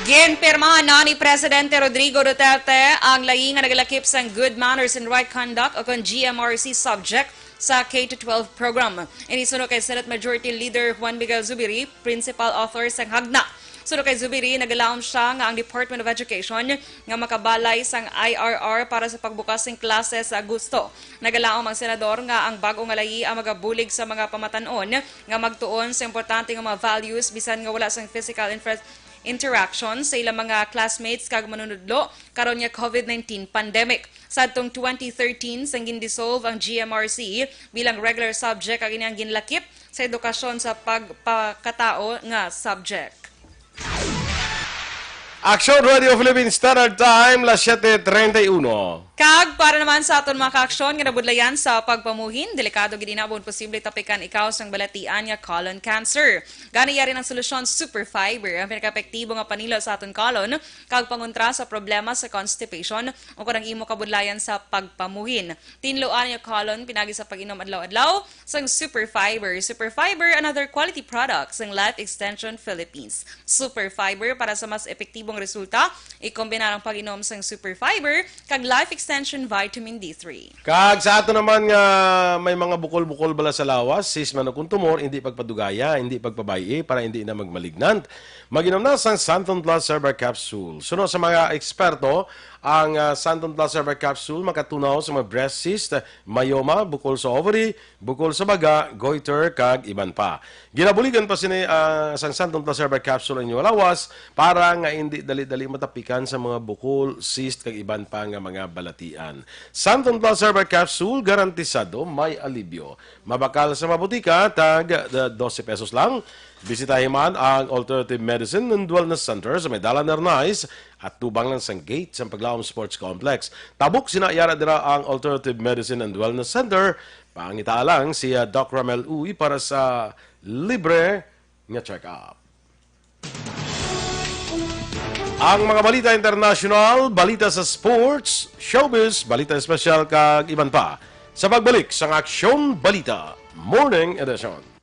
Ginpirmahan na ni Presidente Rodrigo Duterte ang layi nga nagalakip sang Good Manners and Right Conduct o kon G M R C subject sa K to twelve program. Ini suno kay Senate Majority Leader Juan Miguel Zubiri, principal author sang hagna. Suno kay Zubiri, nagalaom siya nga ang Department of Education nga makabalay sang I R R para sa pagbukas sing klase sa Agosto. Nagalaom ang senador nga ang bag-o nga layia magabulig sa mga pamatan-on nga magtuon sa importante nga mga values bisan nga wala sang physical infra-, interaction sa ilang mga classmates kag manunudlo karon nga COVID nineteen pandemic. Sadtong twenty thirteen, sang gindissolve ang G M R C bilang regular subject, ang ini ang ginlakip sa edukasyon sa pagpakatao nga subject. Aksyon Radio Philippine Standard Time, las siete treinta y uno. Kag para naman sa aton mga kaaksyon nga nabudlayan sa pagpamuhin, delikado gid inabon posible tapikan ikaw sang balatian nga colon cancer. Gani, yari ang solusyon, Super Fiber, ang pinakaepektibo nga panilo sa aton colon kag pangontra sa problema sa constipation o kon ang imo kabudlayan sa pagpamuhin. Tinluan ang colon pinagi sa pag-inom adlaw-adlaw sang Super Fiber. Super Fiber, another quality product sang Life Extension Philippines. Super Fiber, para sa mas epektibong resulta, ikombina ang pag-inom sang Super Fiber kag Life Extension Vitamin D three. Kag sa ato naman nga may mga bukol-bukol bala sa lawas, cyst man o kon tumor, hindi pagpadugaya, hindi pagpabay-i para hindi na magmalignant. Mag-inom na sang Santon Plus Herbal Capsule. Suno sa mga eksperto, ang, ah, Santon Plus Herbal Capsule makatunaw sa mga breast cyst, myoma, bukol sa ovary, bukol sa baga, goiter, kag iban pa. Ginabuligan pa sini, ah, sang Santon Plus Herbal Capsule ang inyo lawas para nga indi dali-dali matapikan sa mga bukol, cyst, kag iban pa nga mga balatian. Santon Plus Herbal Capsule, garantisado may alibyo. Mabakal sa mabutika, tag, ah, dose pesos lang. Bisitahi man ang Alternative Medicine and Wellness Center sa may Dalan Arnaiz, atubang lang sang gate sang Paglaom Sports Complex. Tabok sina, yara dira ang Alternative Medicine and Wellness Center. Pangita lang si, ah, Doc Ramel Uy para sa libre nga check-up. Ang mga balita internasyonal, balita sa sports, showbiz, balita espesyal, kag iban pa sa pagbalik sang Aksyon Balita Morning Edition.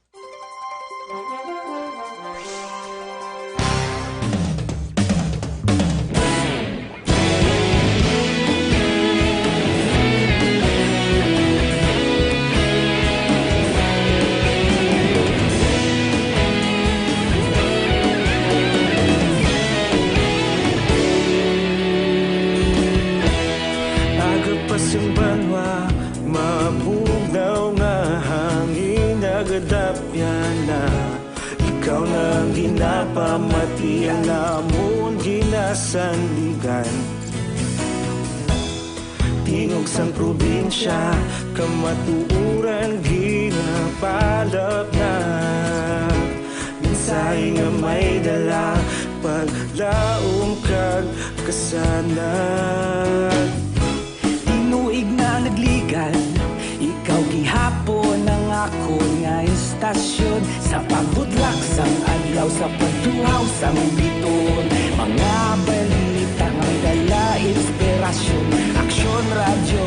Aga pa sang banwa, mabugnaw nga hangin nagadapyan na. Ikaw na ang ginapamati, ang amon ginasandigan. Tingog sang probinsya, kamatuoran ginapalapnag. Mensahe nga may dala, paglaom kag kasanag. Tinuig na nagligad, ikaw gihapon ang akon nga istasyon. Sa pagbutlak sang adlaw, sa pagtuhaw sang biton, mga balita nga may dala inspirasyon. Aksyon Radyo,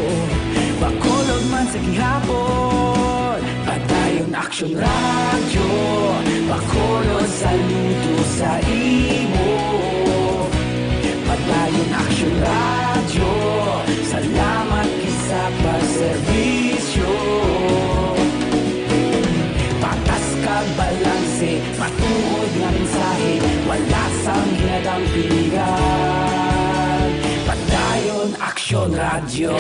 Bacolod man sa gihapon. Padayon Aksyon Radyo, Bacolod, saludo sa imo. Padayon Aksyon Radyo, salamat gid sa pagserbisyo. Patas kag balanse, matuod nga mensahe, wala sang ginadampingan. Padayon Aksyon Radyo.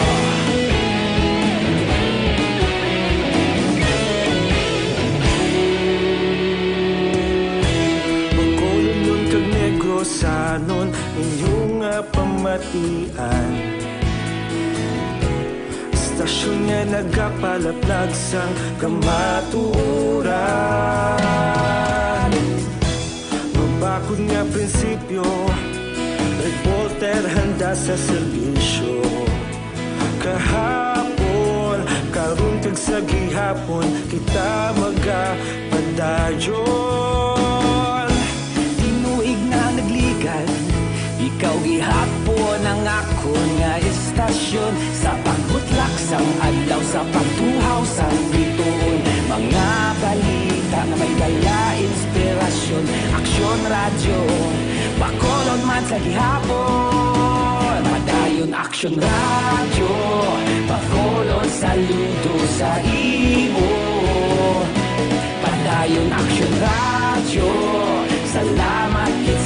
Bacolodnon kag Negrosanon, inyo nga pamatian. Istasyon nga nagapalaplag sang kamatuoran. Mabakod nga prinsipyo, reporter handa sa serbisyo. Kahapon, karon kag sa gihapon, kita magapadayon. Tinuig na nagligad, ikaw gihapon ang akon nga istasyon. Sa pagbutlak sang adlaw, sa pagtuhaw sang bituon, mga balita nga may dala inspirasyon. Aksyon Radyo, Bacolod man sa gihapon. Padayon Aksyon Radyo, Bacolod, saludo sa imo. Padayon Aksyon Radyo, salamat gid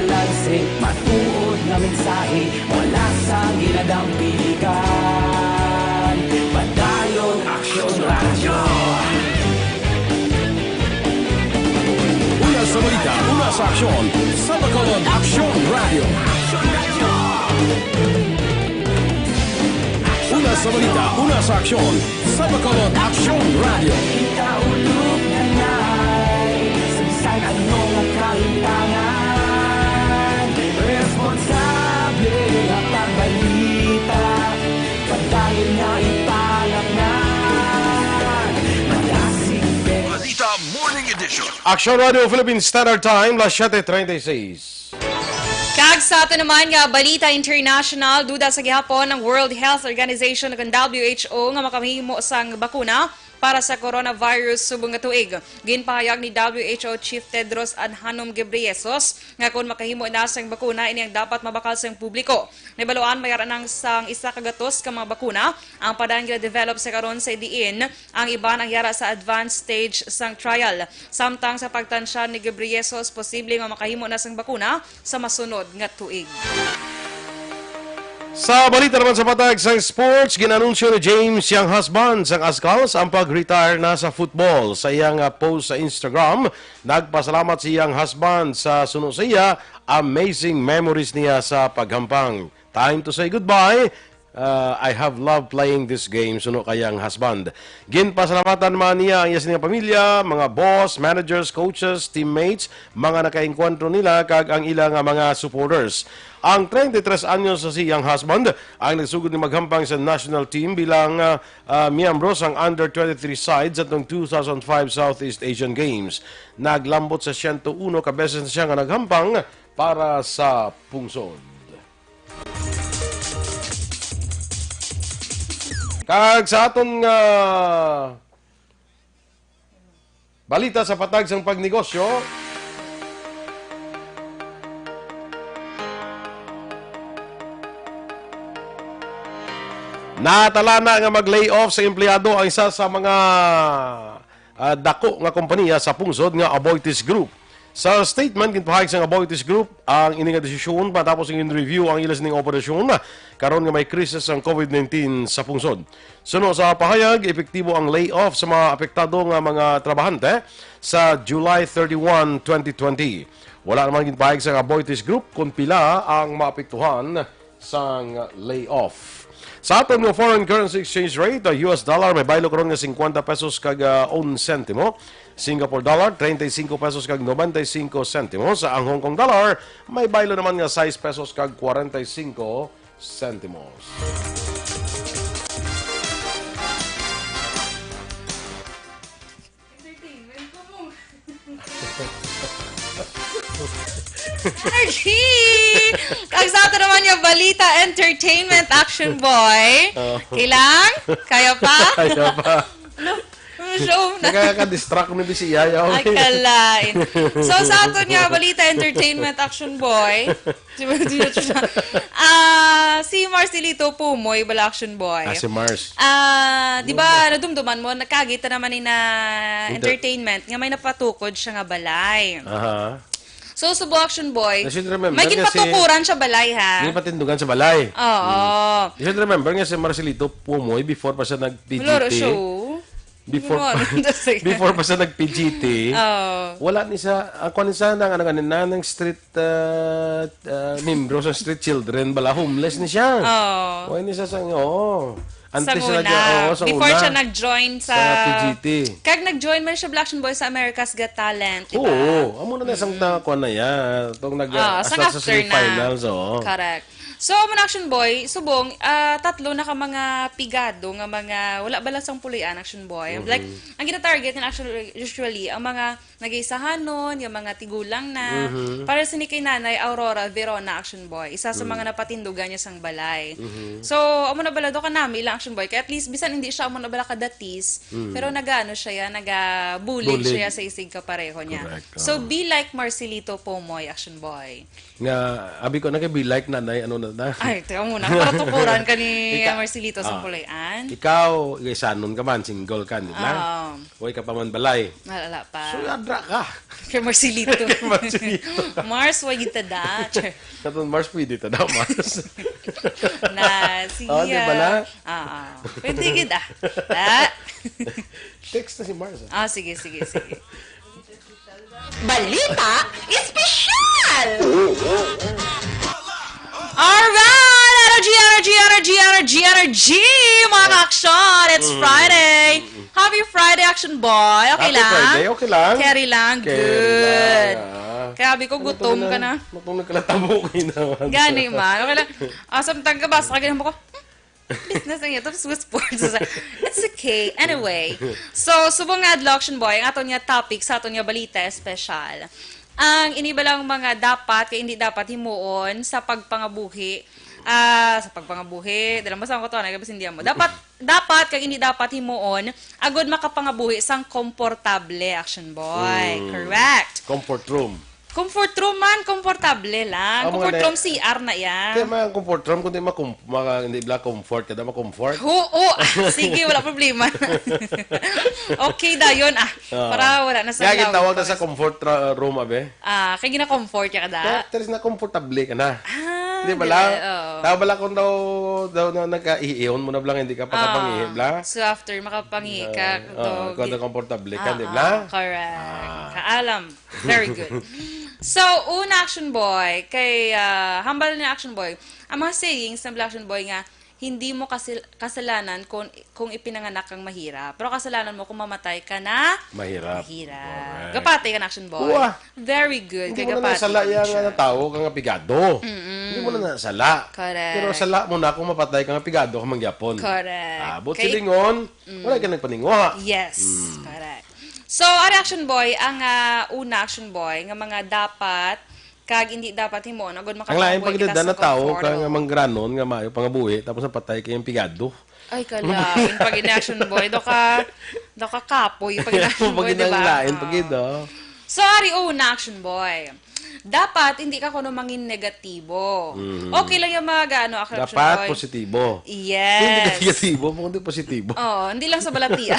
Lansik, matuod nga mensahe, wala sa ginadampiligan. Padayon, Aksyon Radyo. Una sa balita, una sa aksyon, sa Bacolod, Aksyon Radyo. Una sa balita, una sa aksyon, sa Bacolod, Aksyon Radyo. Ikaulog na na'y sa bisan ano nga kahitangan. Responsable nga pagbalita, padayon nga ipangaknan. Malasig Balita Morning Edition. Aksyon Radyo Philippine Standard Time, las siete treinta y seis. Kag sa ato naman nga balita international, duda sa gihapon ang World Health Organization, kag W H O, nga makahimo sang bakuna para sa coronavirus subong nga tuig. Ginpahayag ni W H O Chief Tedros Adhanom Ghebreyesus nga kon makahimo na sang bakuna, ini ang dapat mabakal sang publiko. Nabaluan, may ara nang sang isa ka gatos ka mga bakuna ang padayon gina-develop sa karon, sa diin ang iban ang yara sa advanced stage sang trial. Samtang sa pagtansya ni Ghebreyesus, posible nga makahimo na sang bakuna sa masunod nga tuig. Sa balita naman sa patag sang sports, ginanunsyo ni James Young Husband sang Azkals ang pag-retire na sa football. Sa iyang, ah, post sa Instagram, nagpasalamat si Young Husband sa suno sa iya amazing memories niya sa paghampang. Time to say goodbye. Uh, I have loved playing this game, suno kay Young Husband. Ginpasalamatan man niya ang iya sining pamilya, mga boss, managers, coaches, teammates, mga nakaengkwentro nila, kag ang ila nga mga supporters. Ang treinta y tres anyos sa si Young Husband ang nagsugod ni maghampang sa national team bilang, ah, ah, miyembro sang under twenty-three side sa tong two thousand five Southeast Asian Games. Naglambot sa siyento uno ka beses na siya nga naghampang para sa pungsod. Kag sa aton nga balita sa patag sang pagnegosyo, natalana nga mag-layoff sa empleyado ang isa sa mga, ah, dako nga kompanya sa pungsod nga Aboitiz Group. Sa statement, ginpahayag sang Aboitiz Group ang ini nga desisyon matapos nga gin-review ang ila sining operasyon karon nga may krisis ang COVID nineteen sa pungsod. Suno sa pahayag, epektibo ang layoff sa mga apektado nga mga trabahante sa July thirty-one, twenty twenty. Wala naman ginpahayag sang Aboitiz Group kung pila ang maapektuhan sang layoff. Sa aton nga foreign currency exchange rate, ang U S dollar may baylo karon nga cincuenta pesos kag, ah, un sentimo, Singapore dollar, treinta y cinco pesos kag noventa y cinco sentimos, ang Hong Kong dollar may baylo naman nga sais pesos kag cuarenta y cinco sentimos. Entertainment ko mo. Energy! Kag sa ato naman nga balita, entertainment, Action Boy. Oh. Kailang? Kaya pa? Kaya pa. Ano? Ano show na? Nakaka-distract ni bisi Yaya, Ay, okay. Kalain. So, sa ato nga balita, entertainment, Action Boy. Ah, si Marcelito Pumoy, bala, Action Boy. Ah, si Mars. Ah, di ba, nadumduman mo, nakagita naman ni na Inter- entertainment, nga may napatukod siya nga balay. Aha. So, subo, Action Boy, Na should remember may nga si ginpatukuran siya balay, ha? May patindugan sa balay. Oo. Hmm. You should remember nga si Marcelito Pumoy before pa siya nag-P G T. Maloro show. Before Ano, pa, ano, ano, sige. before pa siya nag-P G T, Oo. wala ni sa, ang kuwan ni sa, nang, ano, nang street, ah, ah, membro sa street children, bala, homeless ni siya. Oo. Wala ni sa, sa, oo. Antes Sa siya una. nag-, oo, sa Before una. siya nag-join sa Sa P G T. Kag nag-join man siya, bala, Action Boy, sa America's Got Talent, di ba? Oo, amo na na isang Mm. ta-, kuwan na yan. Itong nag-, Ah, ah, sa sa after na. semifinals, oo. Correct. So, amo na, Action Boy, subong, ah, tatlo na ka mga pigado nga mga wala bala sang puloy-an, Action Boy. Like, Mhm. ang gina-target nga, Action, usually, ang mga nag-iisahanon, yung mga tigulang na. Mhm. Para sini kay Nanay Aurora Verona, Action Boy, isa sa Mm. mga napatindugan niya sang balay. Mhm. So, amo na bala do kanami lang, Action Boy. Kaya at least, bisan hindi siya amo na bala kadatis, Mm. pero nagaano siya, ya, nagabuli Bulig. siya sa isig kapareho niya. Correct, So, oo. be like Marcelito Pomoy, Action Boy. Nga, abi ko na kay be like nanay, ano na na. Ay, teka muna. Para tukuran ka ni Ika- Marcelito sa Ah. Puloy-an. Ikaw, isanon ka man, single ka, di ba? Oo. Way ka pa man balay. Wala pa. So, yadra ka. Kay Marcelito. Kay Marcelito. Mars, way gid ta da. Katon Mars, pwede ta da, Mars. Na, sige, Oh, di ba na? Ah, ah. Pwede gid, ah. Ah. Text na si Mars, ah. Ah, sige, sige, sige. Balita espesyal! Alright! Energy, energy, energy, energy, energy! Mga kaaksyon, it's Mm. Friday! Happy Friday, Action Boy! Okay Happy lang? Friday, okay lang? Carry lang, Carry good. lang, ah. Kaya abi ko, Ano gutom to ka na? na. Matulog ka na, tabo ko yun naman. Gani man. Okay lang. Ah, samtang ka, basta ka, ganyan mo ko, business na yun. Tapos, with sports. It's okay. Anyway. So, subong nga adlaw, Action Boy, ang aton nga topic sa aton nga balita espesyal. Ang ini ba lang mga dapat kay hindi dapat himuon sa pagpangabuhi. Ah, sa pagpangabuhi. Dala mo sa ako to, ano, kasi hindi mo. Dapat, dapat kay hindi dapat himuon agud makapangabuhi sang komportable, Action Boy. Mm. Correct. Comfort room. Comfort room man, komportable lang. Amo Comfort nga na- room, C R na yan. Kaya mga comfort room, kundi makum-, maka, hindi bla comfort, kada makomfort. Oo, ah, sige, wala problema. Okay dayon, ah. Oo. Para wala na sa Kaya gitawag na sa comfort ra-, room, abe? Ah, kay gina-comfort ya kada. Kaya, teres na komportable ka na. Ah, Di ba lang? oo. Tama bala kung daw, daw na nagkaihion mo na bla, hindi ka Ah, pakapangihi, bla? So after, makapangihi ka, Ah, daw ah, kung gi- daw komportable ka, Ah, di bla? ah, correct. Ah. Kaalam. Very good. So, una, Action Boy, kay, ah, hambal ni Action Boy, ang mga sayings ng Action Boy nga, hindi mo kasil-, kasalanan kung, kung ipinanganak kang mahirap. Pero kasalanan mo kung mamatay ka na Mahirap. mahirap. Correct. Gapatay ka na, Action Boy. Uwa. Very good. Hindi Kay mo na gapatay nasala ka yan nga siya. na tao ka nga pigado. Mm-mm. Hindi mo na nasala. Correct. Pero sala mo na kung mapatay ka nga pigado ka mangyapon. Correct. Ah, but Kay silingon, Mm. wala ka nagpaninguha. Yes, Mm. correct. So, ari, Action Boy, ang, ah, una, Action Boy, nga mga dapat kag hindi dapat himuon agud Ang lain makapangabuhi pag kita dada sa na tao ka comfort. nga manggranon nga maayo pangabuhi, tapos napatay kay ang pigado. Ay, kalain. Pag in-action boy, do ka, do ka kapoy. Pag in-action boy, Pag di ba? lain, pag Oo. ido. So, ari una, action boy. Dapat hindi ka kuno mangin negatibo. Mhm. Okay lang yung mga ano, action Dapat boy. positibo. Yes. Hindi negatibo, kung hindi positibo. Oo, hindi lang sa balatian.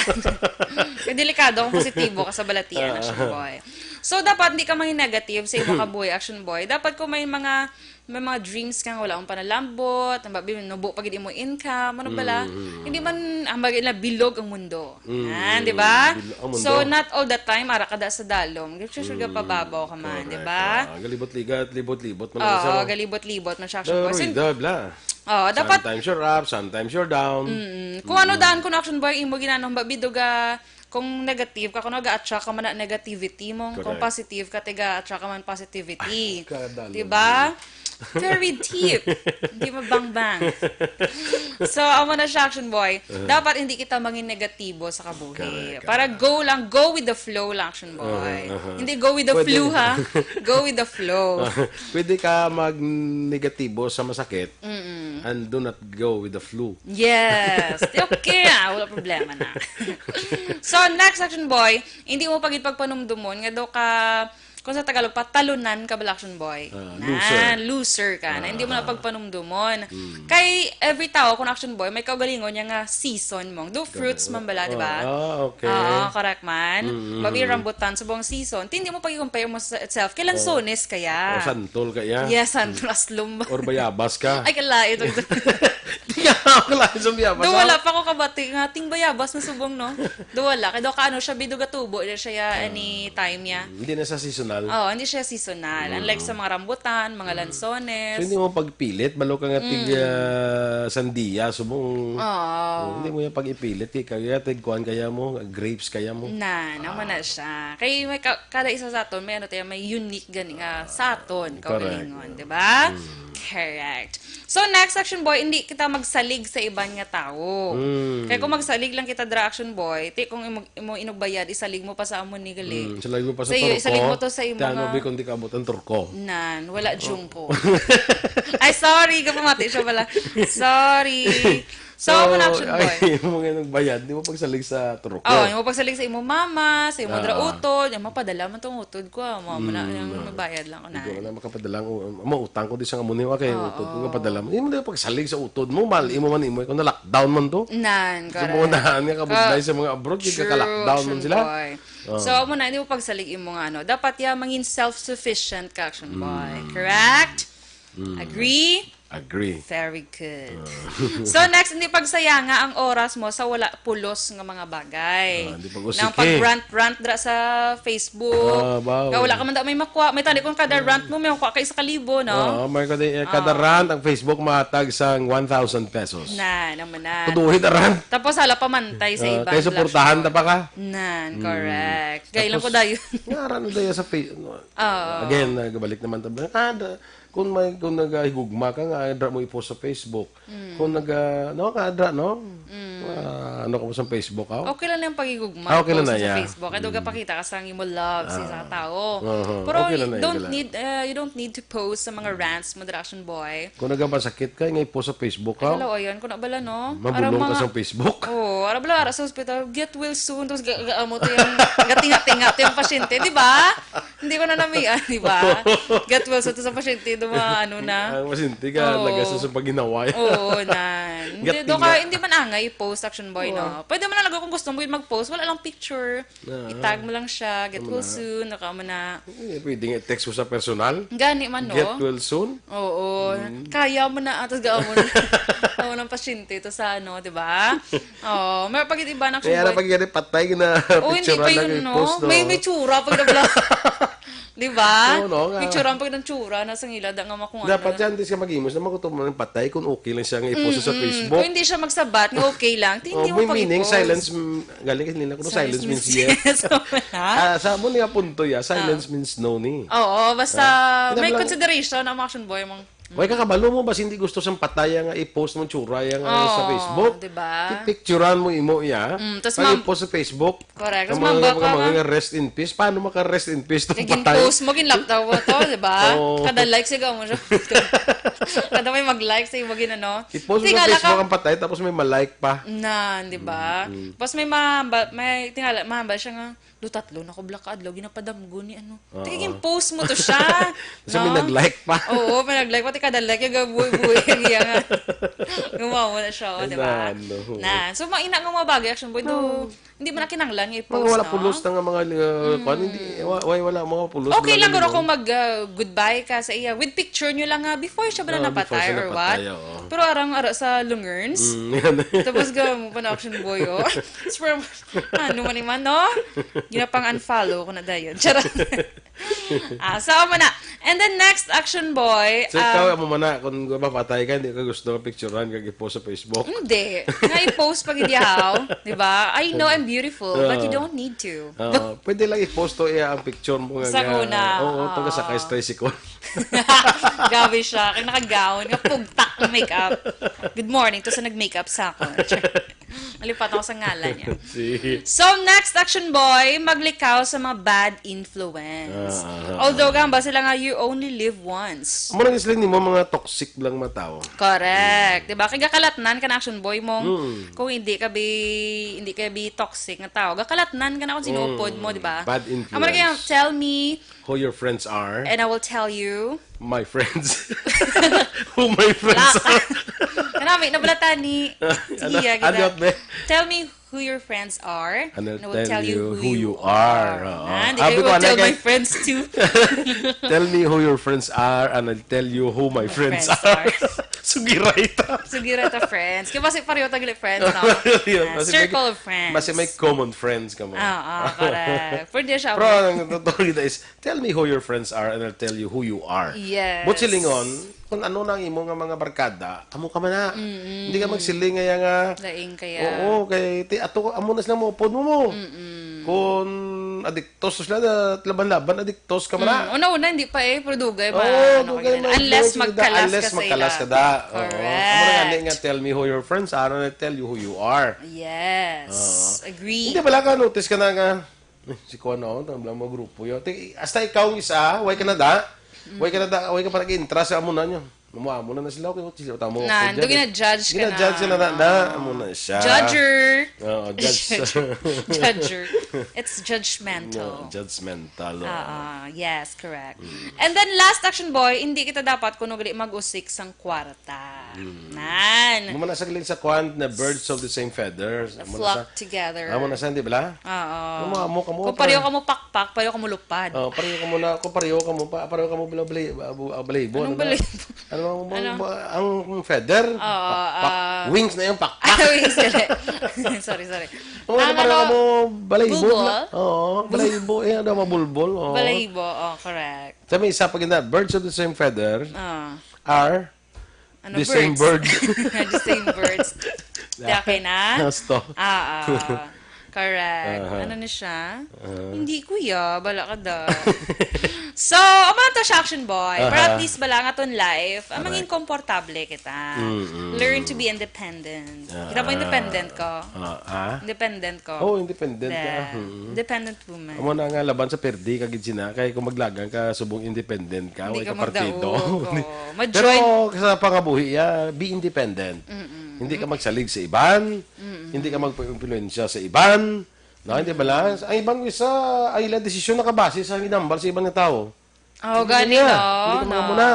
Kaya delikado kung positibo ka sa balatian, Ah. action boy. So, dapat hindi ka mangin negative sa imong kabuhi, action boy. Dapat kung may mga, may mga dreams ka nga wala mong panalambot, ang babi, nubo pa gid imong income, ano bala? Mm. Hindi man, ang bagay na bilog ang mundo. Mm, Ah, di ba? bil-, ang mundo. So, not all the time, ara ka da sa dalom. Sure, sure, Mm, pababaw ka man, di correct. ba? Ah, galibot-ligat, libot-libot man ang Oo, saro. galibot-libot man siya, action Pero boy. So, ida, bla. Oo, dapat Sometimes you're up, sometimes you're down. Mm. Kung ano Mm. daan, kung action boy, imo ginanong babido ga, kung negative ka, kung naga-attract ka man na negativity mo, kung Correct. positive ka, tiga-attract ka man positivity. Kadalom. Di ba? Very deep. Hindi mabangbang. So, amo na siya, action boy. Uh-huh. Dapat hindi kita mangin negatibo sa kabuhi. Correct, Para correct. go lang, go with the flow lang, action boy. Uh-huh, uh-huh. Hindi go with the Pwede flu, na. ha? Go with the flow. Pwede ka mag-negatibo sa masakit Mm-mm. and do not go with the flu. Yes. Okay, ah, wala problema na. So, next, action boy, hindi mo pa gid pagpanumdumon nga daw ka, kung sa Tagalog, patalunan ka bala, action boy. Ah, Na, loser. loser ka. Na, Ah, hindi mo na ah. pagpanumdumon. Mm. Kay every tao, kung action boy, may kaugalingon niya nga season mong. Do fruits Correct. man bala, di ba? Ah, ah, okay. Oo, correct man. Mm, mm, Babi mm. rambutan, subong season. Ti, hindi mo pag-compare mo sa itself. Kay Oh. lansones kaya. Oh, santol kaya. Yes, santol, aslom. Or bayabas ka. Ay, kalain. Tingnan ako lang sa bayabas, Do ah. wala pa ko kabati nga, ting bayabas na subong, no? Do wala. Kaya do ka, ano siya, bido gatubo, di siya, ya, Ah. anytime niya. Hindi na sa seasonal. Oo, hindi siya seasonal. Mm. Unlike sa mga rambutan, mga Mm. lansones. So, hindi mo pagpilit, balo ka nga tig, Mm. ah, sandia, subong. Oo. Oh, hindi mo yung pag-ipilit, eh. Kaya tig kuan kaya mo, grapes kaya mo. Na, naman Ah. na siya. Kay may ka-, kada isa sa aton, may ano tayo, may unique gani nga sa aton, Correct. kaugalingon, di ba? Mm. Correct. So, next, action boy, hindi kita magsalig sa iban nga tawo. Mm. Kaya kung magsalig lang kita dra, action boy, ti kung imo, imo inugbayad, isalig mo pa sa amo ni gali. Mm, isalig mo pa sa Sa iyo, turko. isalig mo to sa imo Ti ano, nga bi, kung di ka abot ang turko. Nan, wala Oh. jungko. Ay, sorry, kapamati siya pala. Sorry. So, ako na, action boy. Ay, imo nga nagbayad, di mo pagsalig sa truko. Oh, imo pagsalig sa imo mama, sa imo Ah. dra utod, yung mapadala man tong utod ko, ah. Mo, mo na, Mm. yung magbayad lang ko na. Ikaw na makapadala ang u-, mo, utang ko di sa amo niyo, ah, kay Oo. utod ko nga padala mo. Imo na pagsalig sa utod mo, mal, imo man, imo, kung na-lockdown man to. Nan, So, correct. mo na, nga kabudlay Ka-, sa mga abroad, di ka true, ka-lockdown man action sila. boy. Ah. So, amo na, hindi mo pagsalig imo nga, ano. Dapat ya, mangin self-sufficient ka, action boy. Mm. Correct? Mm. Agree? Agree. Very good. Ah. So, next, hindi pagsayanga ang oras mo sa wala pulos nga mga bagay. Ah, hindi pag-usiki. Nang pag-rant-rant dra sa Facebook. Ah, bawo. Nga wala ka man daw may makuha. May tani kung kada rant mo, may makuha ka isa ka libo, no? Oo, may kada, eh, kada Ah. rant ang Facebook mahatag sang one thousand pesos. Na, naman na. Tuduhin na rant. Tapos hala pa mantay sa Ah, iban, kay suportahan ta pa ka. Nan, Mm. correct. Gay lang ko Tapos, dayon. nga, rant na dayon sa Face-, Oo. Again, nagbalik naman ta. Ah, da-, kung may, kung nagahigugma ka nga, dra mo i-post sa Facebook. Mm. Kung naga-, no, ka, dra, no? Mm. Ah, ano ka mo sa Facebook, aw? Okay lang yung pagigugma, Ah, okay lang post na, sa yeah. Facebook. Kaya Mm. gapakita ka sa imo love sa Ah. isang tao. Uh-huh. Pero Okay lang you na, don't okay lang. need, uh, you don't need to post sa mga rants mo, Draction Boy. Kung nagapasakit ka, nga i-post sa Facebook, Ay, aw? Kalawayan ko na bala, no? Mabulong Arang ka mga sa Facebook? Oo, arang bala, ara sa hospital, "Get well soon." Tapos ga-, ga-, amo to yung gatinga-tinga to yung pasyente, di ba? Hindi ko na namian, di ba? Get well soon to sa pasyente, do mga ano na. Ang pasyente ka, Oo. lagas sa paghinaway. Oo, nan. Hindi, Gatinga. do ka, hindi man angay i-post, Action Boy, Oo. no? Pwede man lang kung gusto mo yun mag-post, wala lang picture. Ah. I-tag mo lang siya, "Get Tama well na. soon," naka mo na. Eh, pwede nga i-text mo sa personal. Gani man, no? "Get well soon." Oo. Mm. Kaya mo na, atas ga mo na. Amo ng pasyente to sa ano, di ba? Oo. May pag iba na Kaya na kung pag gani patay na Oh, hindi picturean pa lang yun, no? i-post, no? May, may tsura pag nabla-, di ba? Oo, no, nga. Picturean pag ng tsura na sa ngilad nga makuha Dapat na. yan, di siya mag-imos na makutom ng patay kung okay lang siya nga i-post sa Mm-mm. Facebook. Kung hindi siya magsabat, nga okay lang, di, Oh, hindi mo may pang meaning, i-post. silence, mm, galing kasi nila, kung Silence silence means means yes. yes. Wala. Ah, sa amo nga punto, ya, silence Ah. means no ni. Oo, basta Ah, may kinablang- consideration ang mga action boy, mong Way ka kabalo mo, basi hindi gusto sang pataya nga i-post mo tsura ya nga sa Oo, Facebook. di ba? Pipicturan mo imo iya, Mm, tas pag mam- i-post sa Facebook. Correct. Tas Ang mga, mamba ka mga, nga mga rest in peace. Paano maka-rest in pease tong Kay patay? gin-post mo, ginlaktaw mo to, di ba? Oo. Kada like, siga mo siya. Kada may mag-like sa imo, ginano. I-post mo sa Tingala Facebook ka. ang patay, tapos may ma-like pa. Nan, di ba? Mm, mm. Tapos may mahamba-, may tingala, mahamba siya nga, "Lo, tatlo na ko bala ka adlaw, ginapadamgo ni ano." Oo. Tingin, post mo to siya. Kasi may No? nag-like pa. Oo, may nag-like. Pati kada like, yung buhay-buhay, yung iya nga. Gumawa na siya, oh, Ay, di ba? na, no. Na. So, maina nga mga bagay, action boy, do, Oo. hindi mo na kinanglan nga Mga i-post, wala no? pulos na nga mga, uh, Mm. kwan, hindi, wa-, wa-, wala mga pulos Okay na lang, guro, nalilong. kung mag, uh, goodbye ka sa iya. With picture nyo lang nga, before siya ba na Ah, before napatay siya or what? napatay, oo. Pero arang ara sa lungerns. Mm, yan. Tapos ga mo pa na action boy, oh. It's from, ano man, man, no? Ginapang-unfollow ko na dayon. Charot. Ah, so, amo na. And then next, action boy, So, ikaw, um, amo man na, kung mapatay ka, hindi ka gusto nga picturean kag i-post sa Facebook? Hindi. Nga i-post pag hindi, haw. Di ba? "I know I'm beautiful, but you Ah. don't need to." Oo. Pwede lang i-post to iya ang picture mo nga Sa nga, una, oo, to nga oo. sakay sa tricycle. Grabe siya. Kaya naka-gown, nga pugtak ng makeup. Good morning to sa nag-makeup sa ako. Nalipat ako sa ngalan niya. Si So, next, action boy, maglikaw sa mga bad influence. Ah, ah, ah, Although, ah. gamba sila nga, you only live once. Amo na sila nimo, mga toxic lang mga tao. Correct. Di ba? Kaya gakalatnan ka na, action boy, mong Mm. kung hindi ka bi, hindi ka bi toxic nga tao, gakalatnan ka na kung sino upod mo, Mm. di ba? Bad Amo na kaya, influence. "Tell me Who your friends are. and I will tell you." My friends. Who my friends Wala ka. are. Kanami, nabalatan ni Ano? Gia, Ano, gina-, be? "Tell me who your friends are, And I'll and I will tell tell you you who who you you are." are. Oo. Ah, di Ah, kayo, bitaw "Will na tell my kay friends too." "Tell me who your friends are, and I'll tell you who my My friends friends are." are. Sugiray ta. Sugiray ta, friends. Kaya basi pareho tagli friends, no? Yun, Ah, basi may, circle of friends. basi may common friends ka mo. Ah, ah, correct. Pwede siya. Pero ang totoo na is, "Tell me who your friends are and I'll tell you who you are." Yes. But silingon, kung ano na ang imo nga mga barkada, amo ka man na. Mm-mm. Hindi ka magsiling nga nga, Laing kaya. Oo, kay, ti-, ato, amo na sila maupod mo mo. Mm-mm. Kung adiktos sila, na laban-laban, adiktos ka man na. Mm, una-una, hindi pa eh, pero dugay ba? Oo, Ano dugay ka man, na? Unless dugay ka magkalas unless ka sa magkalas ila. ka da. Oo. Correct. Amo na nga ni nga, "Tell me who your friends are and I'll tell you who you are." Yes. Oo. Agree. Hindi, wala ka, notice ka na nga, "Eh, si kuan na, oh, tang mga grupo yun." Ti-, hasta ikaw ang isa, way ka na da. Mm. Way ka na da, way ka pa nag-intra sa amo na niya. Mo, amo na na sila, okay, sila tamo. Na, ako dyan, gina-judge ka na. Gina-judge ka na, na, na, amo na siya. Judger. Oo, judge. Judger. It's judgmental. No, judgmental, oo. Ah, ah, yes, correct. Mm. And then last, Action Boy, hindi kita dapat kuno gali mag-usik sang kwarta. Mm. Nan. Amo na sa galing sa kwan na birds of the same feather. Amo na sa, flock together. Amo na sa, di ba? Oo. Amo, amo ka mo, kung pareho ka mo pakpak, pareho ka mo lupad. Oh, pareho ka mo na, kung pareho ka mo pa, pareho ka mo bala-, bala-, bala-, balahibo, ano na? Anong balahibo? Ano ang, ano? Ang feather? Oo, pakpak. Ah. Wings na yung pakpak. Ah, wings, sorry. Sorry, sorry. Oo, ang ano, pareho ano, ka mo balahibo, bulbul? Na, oo, bulbul. Balahibo, eh, ano, mabulbol, oo. Balahibo, oh, correct. Sa may isa pa gina, birds of the same feather Ah. are Ano, the same birds? Bird. The same birds. Yeah. Okay na? Gusto. Ah, ah. Correct. Aha. Ano na siya? Ah. Hindi, kuya. Bala ka da. So, amo na to siya, Action Boy. Para at Aha. least bala nga ton life, ah, Correct. mangin komportable kita. Mm, mm. Learn to be independent. Kita mo, Ah. independent ko. Ah, ah? Independent ko. Oh, independent ka. Yeah. Mm. Independent woman. Amo na nga, laban sa perdi ka gid sina, kay kung maglagan ka, subong independent ka, Hindi way ka ka partido. magdaog, oo. Mag-join. Pero sa pangabuhi, ya, be independent. Mm-mm. Hindi ka magsalig sa iban, Mm-mm. hindi ka magpaimpluwensya sa iban. No, hindi ba lang? Ang iban ko isa, ang ilang desisyon nakabase sa ginambal sa iban nga tao. Oh, Hindi gani, niya. no? Hindi ka No. mga muna.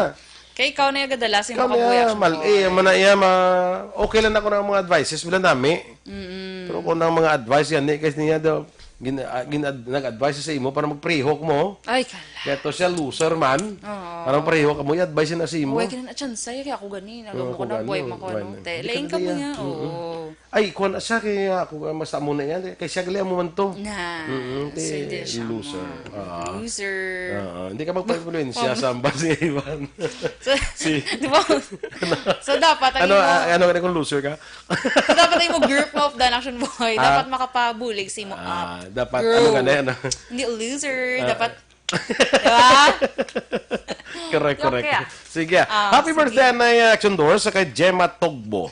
Kay ikaw na yung gadala sa Ikaw mga na, kabuhi, Action mal-, Boy. eh, mana iya, ma-, okay lang ako ng mga advices, wala nami. Mm-mm. Pero kung ang mga advice yan, eh, kasi niya daw, gin-, ah, gin-, nag-advise sa imo para magprihok mo. Ay, kala. Kaya to siya, loser man. Oo. Parang prihok mo, i-advise na sa imo. Uy, kaya na chance, kaya ako gani, Oo, nagamo ko ako na, gani, buhay oo, man ko, gani. ano, te. Hindi ka Lain ka mo naliya. niya, Mm-mm. oo. Ay, kuwan na siya, kaya ako, ah, mas amo na yan. Kaya siya gali mo man to. Na, Mm-mm, so te, hindi siya loser. mo. Ah. Loser. Ah, hindi ka magpa-influensya Pam- sa ambas ni Ivan. So, Si- di ba? So, dapat ang Ano, imo, ah, ano ka na kung loser ka? so, dapat ang imo group of the Action Boy, Ah. dapat makapabulig sa imo Ah, up. dapat, Grow. ano ka na, ano? Hindi loser, Ah. dapat, di ba? Correct, correct. Okay, ah. Sige. Ah, Happy sige. birthday, Nay Action Doors, sa kay Gemma Togbo.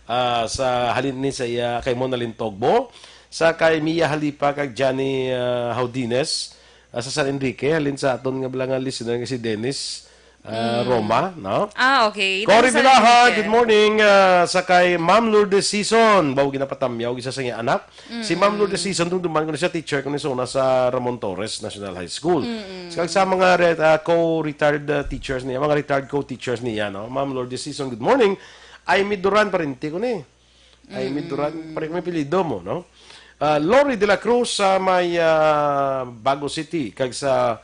Ah, sa halin ni sa iya, kay Monalyn Togbo, sa kay Mia Halipa, kag Johnny, ah, Haudines, ah, sa San Enrique, halin sa aton nga bala nga listener nga si Dennis, ah, Mm. Roma, no? Ah, okay. Cory Nasa Vilaha, Enrique. good morning, ah, sa kay Ma'am Lourdes Season. Bawo ginapatamyaw, isa sa iya anak. Si Ma'am Mm. Lourdes Season, dumduman ko na siya, teacher ko ni sa una sa Ramon Torres National High School. Mm-mm. Sa, sa mga re-, ah, co-retired, ah, teachers niya, mga retired co-teachers niya, no? Ma'am Lourdes Season, good morning. Ay, Miduran, parente ko ni. Ay, Mm. Miduran, pare ko may apelyido mo, no? Ah, Lori de la Cruz sa may, ah, Bago City, kag sa,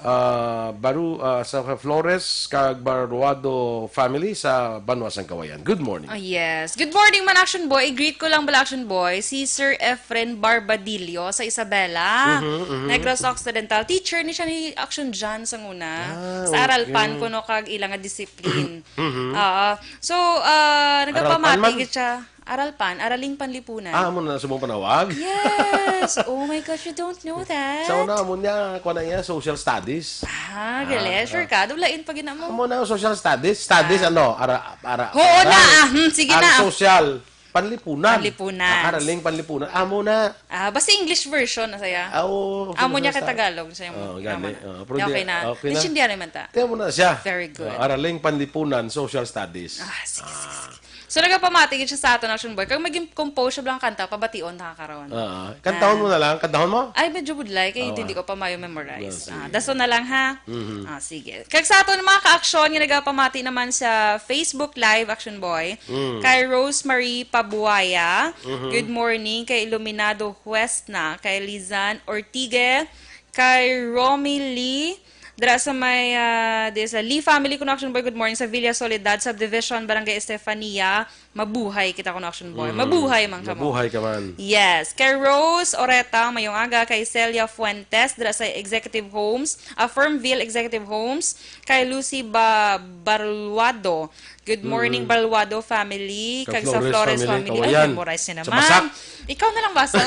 ah, Baru-, ah, sa Flores, kag Baruado family sa Banwa sang Kawayan. Good morning. Oh, yes. Good morning man, Action Boy. I-greet ko lang bala, Action Boy, si Sir Efren Barbadillo sa Isabela, Mhm, mhm. Negros Occidental. Teacher ni siya ni Action John sang una. Ah, Sa Aral Pan okay. kuno kag ila nga discipline. Mhm. Oo. So, ah, Aral Pan nagapamati man? gid siya. Aral Pan, Araling Panlipunan. Ah, amo na subong panawag? Yes! Oh my gosh, you don't know that? Sa una, amo niya, kuha na niya, social studies. Ah, gali. Ah, Sure ah. ka? Dulain pa gina mo. Amo na ang social studies. Studies, Ah. ano? Ara, ara, Oo na, aral. ah, hmm, sige Ang na, ah. social, panlipunan. Panlipunan. Ah, araling panlipunan. Amo na. Ah, basta English version na saya. Ah, oo, Amo social niya kay studies. Tagalog, saya mo. Oh, gani. Tama na. Oh, pero Okay di, na. okay na. Naintindihan naman ta. Kaya mo na siya. Very good. Ah, araling panlipunan, social studies. Ah, sige, sige, Ah. sige. So, nagapamati gid siya sa aton, Action Boy. Kag maging compose siya lang kanta, pabation ta karon. Ah, kantahon Ah. mo na lang, kantahon mo? Ay, medyo budlay, kay Oh, hindi ah. ko pa mayo memorize. Ah, sige. Ah, dason na lang, ha? Mhm. Ah, sige. Kag sa aton mga ka-action, nga nagapamati naman sa Facebook Live, Action Boy. Mm. Kay Rosemary Pabuaya, Mhm. good morning. Kay Iluminado Huesna, kay Lizan Ortigue, kay Romy Lee, dira sa may, ah, di sa Lee family, kuno Action Boy, good morning, sa Villa Soledad Subdivision, Barangay Estefania. Mabuhay kita, kuno Action Boy. Mm. Mabuhay man kamo. Mabuhay ka man. Yes. Kay Rose Oreta, mayong aga. Kay Celia Fuentes, dira sa Executive Homes, ah, Firmville Executive Homes. Kay Lucy Ba-, Baluado, good morning, Mm. Baluado family. Kag Kag sa Flores Flores family, family. Ay, Kawayan. memorize niya Sa naman. Basak. Ikaw na lang, basa.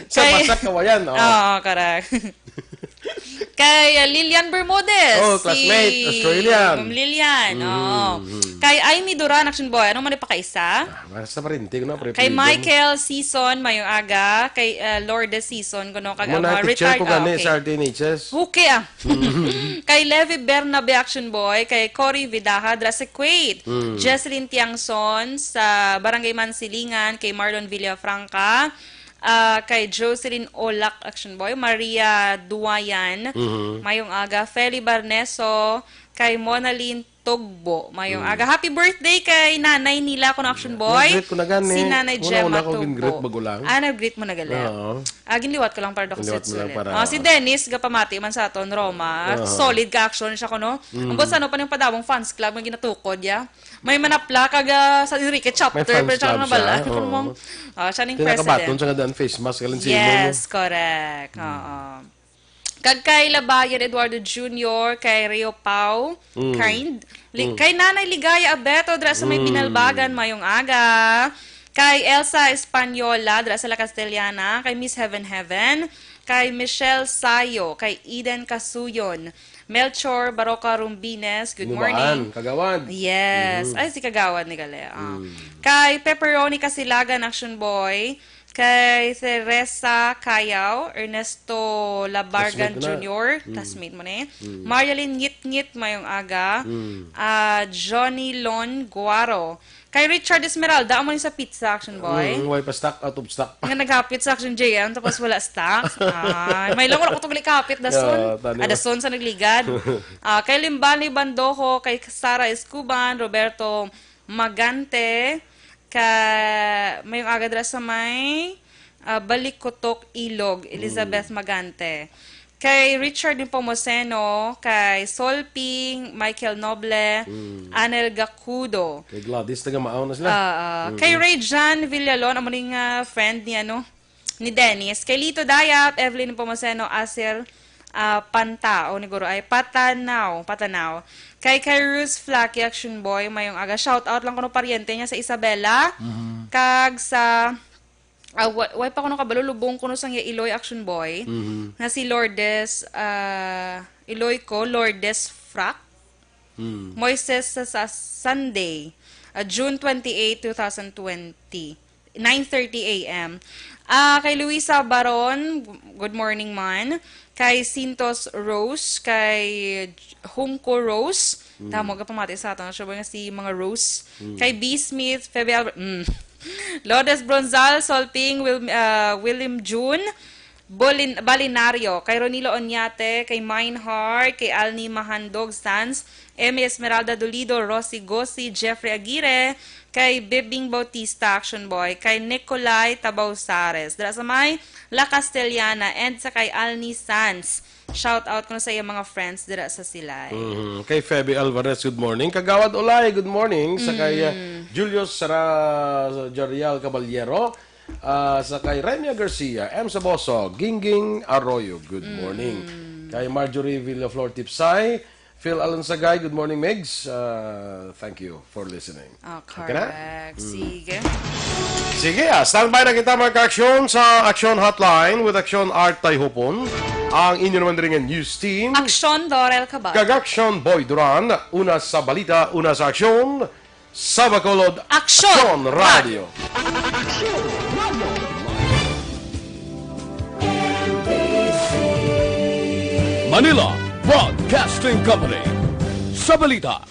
Sa Kay Basak, Kawayan, oh. Oo, correct. Kay, uh, Lilian Bermudez, Oh, si classmate, Australian. Ma'am Lilian, Mm, oo. mm. Kay Amy Duran, Action Boy, anong man ipakaisa? Ah, basta parinti ko na, pre, Kay freedom. Michael Season, mayong aga. Kay, uh, Lourdes Season, kuno, kag Amo ang na, mga teacher retired, ko ah, gani okay. sa R T N H S. Okay, ah. Mm. Kay Levi Bernabe, Action Boy, kay Cory Vidaja, dra sa Kuwait. Mm. Jesselyn Tiangson sa Barangay Mansilingan, kay Marlon Villafranca, ah, kay Jocelyn Olak, Action Boy, Maria Duayan, Mhm. mayong aga, Feli Barneso, kay Monalyn Tugbo, mayong Mm. aga. Happy birthday kay nanay nila, kuno, Action Boy. Na-greet ko na gani. Si Nanay Wala, Gemma wala ko gin-greet Tugbo. Bago lang. Ah, na-greet mo na gali. Oo. Ah, ginliwat ko lang para daw Ginliwat mo lang susulod. para Ah, si Dennis, gapamati man sa aton, Roma. Aha. Solid ka action siya, kuno. Mm. Ang boss, ano pa ning padamong fans club nga ginatukod, ya? May manapla kag, ah, sa Enrique chapter, May fans pero siya club nga bala. siya, Ano oo. mong, ah, siya ning Kaya nakabaton president. siya nga daan face mask, kalansinon. Yes, correct. Mm. Oo. Kag kay Labayan Eduardo Junior, kay Rio Pau, Mm. kind. Li-, Mm. kay Nanay Ligaya Abeto, dra sa may Mm. Binalbagan, mayong aga. Kay Elsa Española, dra sa La Castellana, kay Miss Heaven Heaven, kay Michelle Sayo, kay Eden Casuyon, Melchor Baroca Rumbines, good Nubaan, morning. Kagawad. Yes. Mhm. Ay, si Kagawad ni Galea. Mm. Kay Pepperoni Kasilagan, Action Boy, kay Teresa Cayao, Ernesto Labargan Classmate ko na. Junior, Mm. classmate mo ni. Mm. Marialyn Ngitngit, mayong aga. Mm. Ah, Johnny Lon Guaro. Kay Richard Esmeralda, amo ni sa pizza, Action Boy. Mm, way pa stock, out of stock pa. Nga naghapit sa Action J M, tapos wala stock. Ah, may lang wala ko tugli kapit, dason. Yeah, tani Ah, ba? dason sa nagligad. Ah, kay Limbani Bandojo, kay Sara Escuban, Roberto Magante, ka, mayong aga dira sa may, ah, Balikutok, Ilog, Elizabeth Mm. Magante. Kay Richard Nepomuceno, kay Solping, Michael Noble, Mm. Anel Gacudo. Kay Gladys, taga Maaw na sila. Ah, ah. Mm. Kay Ray Jan Villalon, amo ning, ah, friend ni, ano, ni Dennis. Kay Lito Dayap, Evelyn Nepomuceno, Asir, ah, Panta, o niguro ay Patanaw, Patanaw. Kay, kay Rose Flaky, Action Boy, mayong aga. Shout out lang kuno paryente niya sa Isabela. Mhm. Kag sa, ah, wa-, way pa kuno kabalo, lubong kuno sang iya Iloy, Action Boy. Mhm. Nga si Lourdes, ah, Iloy ko, Lourdes Frack. Mm. Moises sa, sa Sunday, ah, June twenty-eight, two thousand twenty, nine thirty A M. Ah, kay Luisa Baron, good morning, man. Kay Sintos Rose, kay Hungko Rose. Mm. Tamo, gapamati sa aton, sure nga si mga Rose. Mm. Kay B Smith, Febe Albert, mm. Lourdes Bronzal, Solping, Wil-, ah, William June, Bolin-, Balinario, kay Ronilo Oñate, kay Meinhardt, kay Alni Mahandog Sanz, Emmy Esmeralda Dolido, Rosie Gosi, Jeffrey Aguirre, kay Bebing Bautista, Action Boy, kay Nicolai Tabausares, dira sa may La Castellana, and sa kay Alni Sanz. Shout out kuno sa iyang mga friends dira sa Silay. Mhm. Kay Feby Alvarez, good morning. Kagawad Olay, good morning. Sa kay, uh, Mm. Julius Sara Jarial Caballero, uh, sa kay Remia Garcia, M Saboso, Gingging Arroyo, good morning. Mm. Kay Marjorie Villaflor Tipsay, Phil Alan Sagay, good morning, Migs. Uh, thank you for listening. Oh, Okay na? correct. Mm. Sige. Sige, ah, standby na kita, mga ka-aksyon, sa Aksyon Hotline with Aksyon Art Tayhupon, ang inyo naman rin nga news team. Aksyon Dorel Cabal. Kag Aksyon Boy Duran, una sa balita, una sa aksyon, sa Bacolod, Aksyon Aksyon Radio. Radio. Manila Broadcasting Company. Sa balita,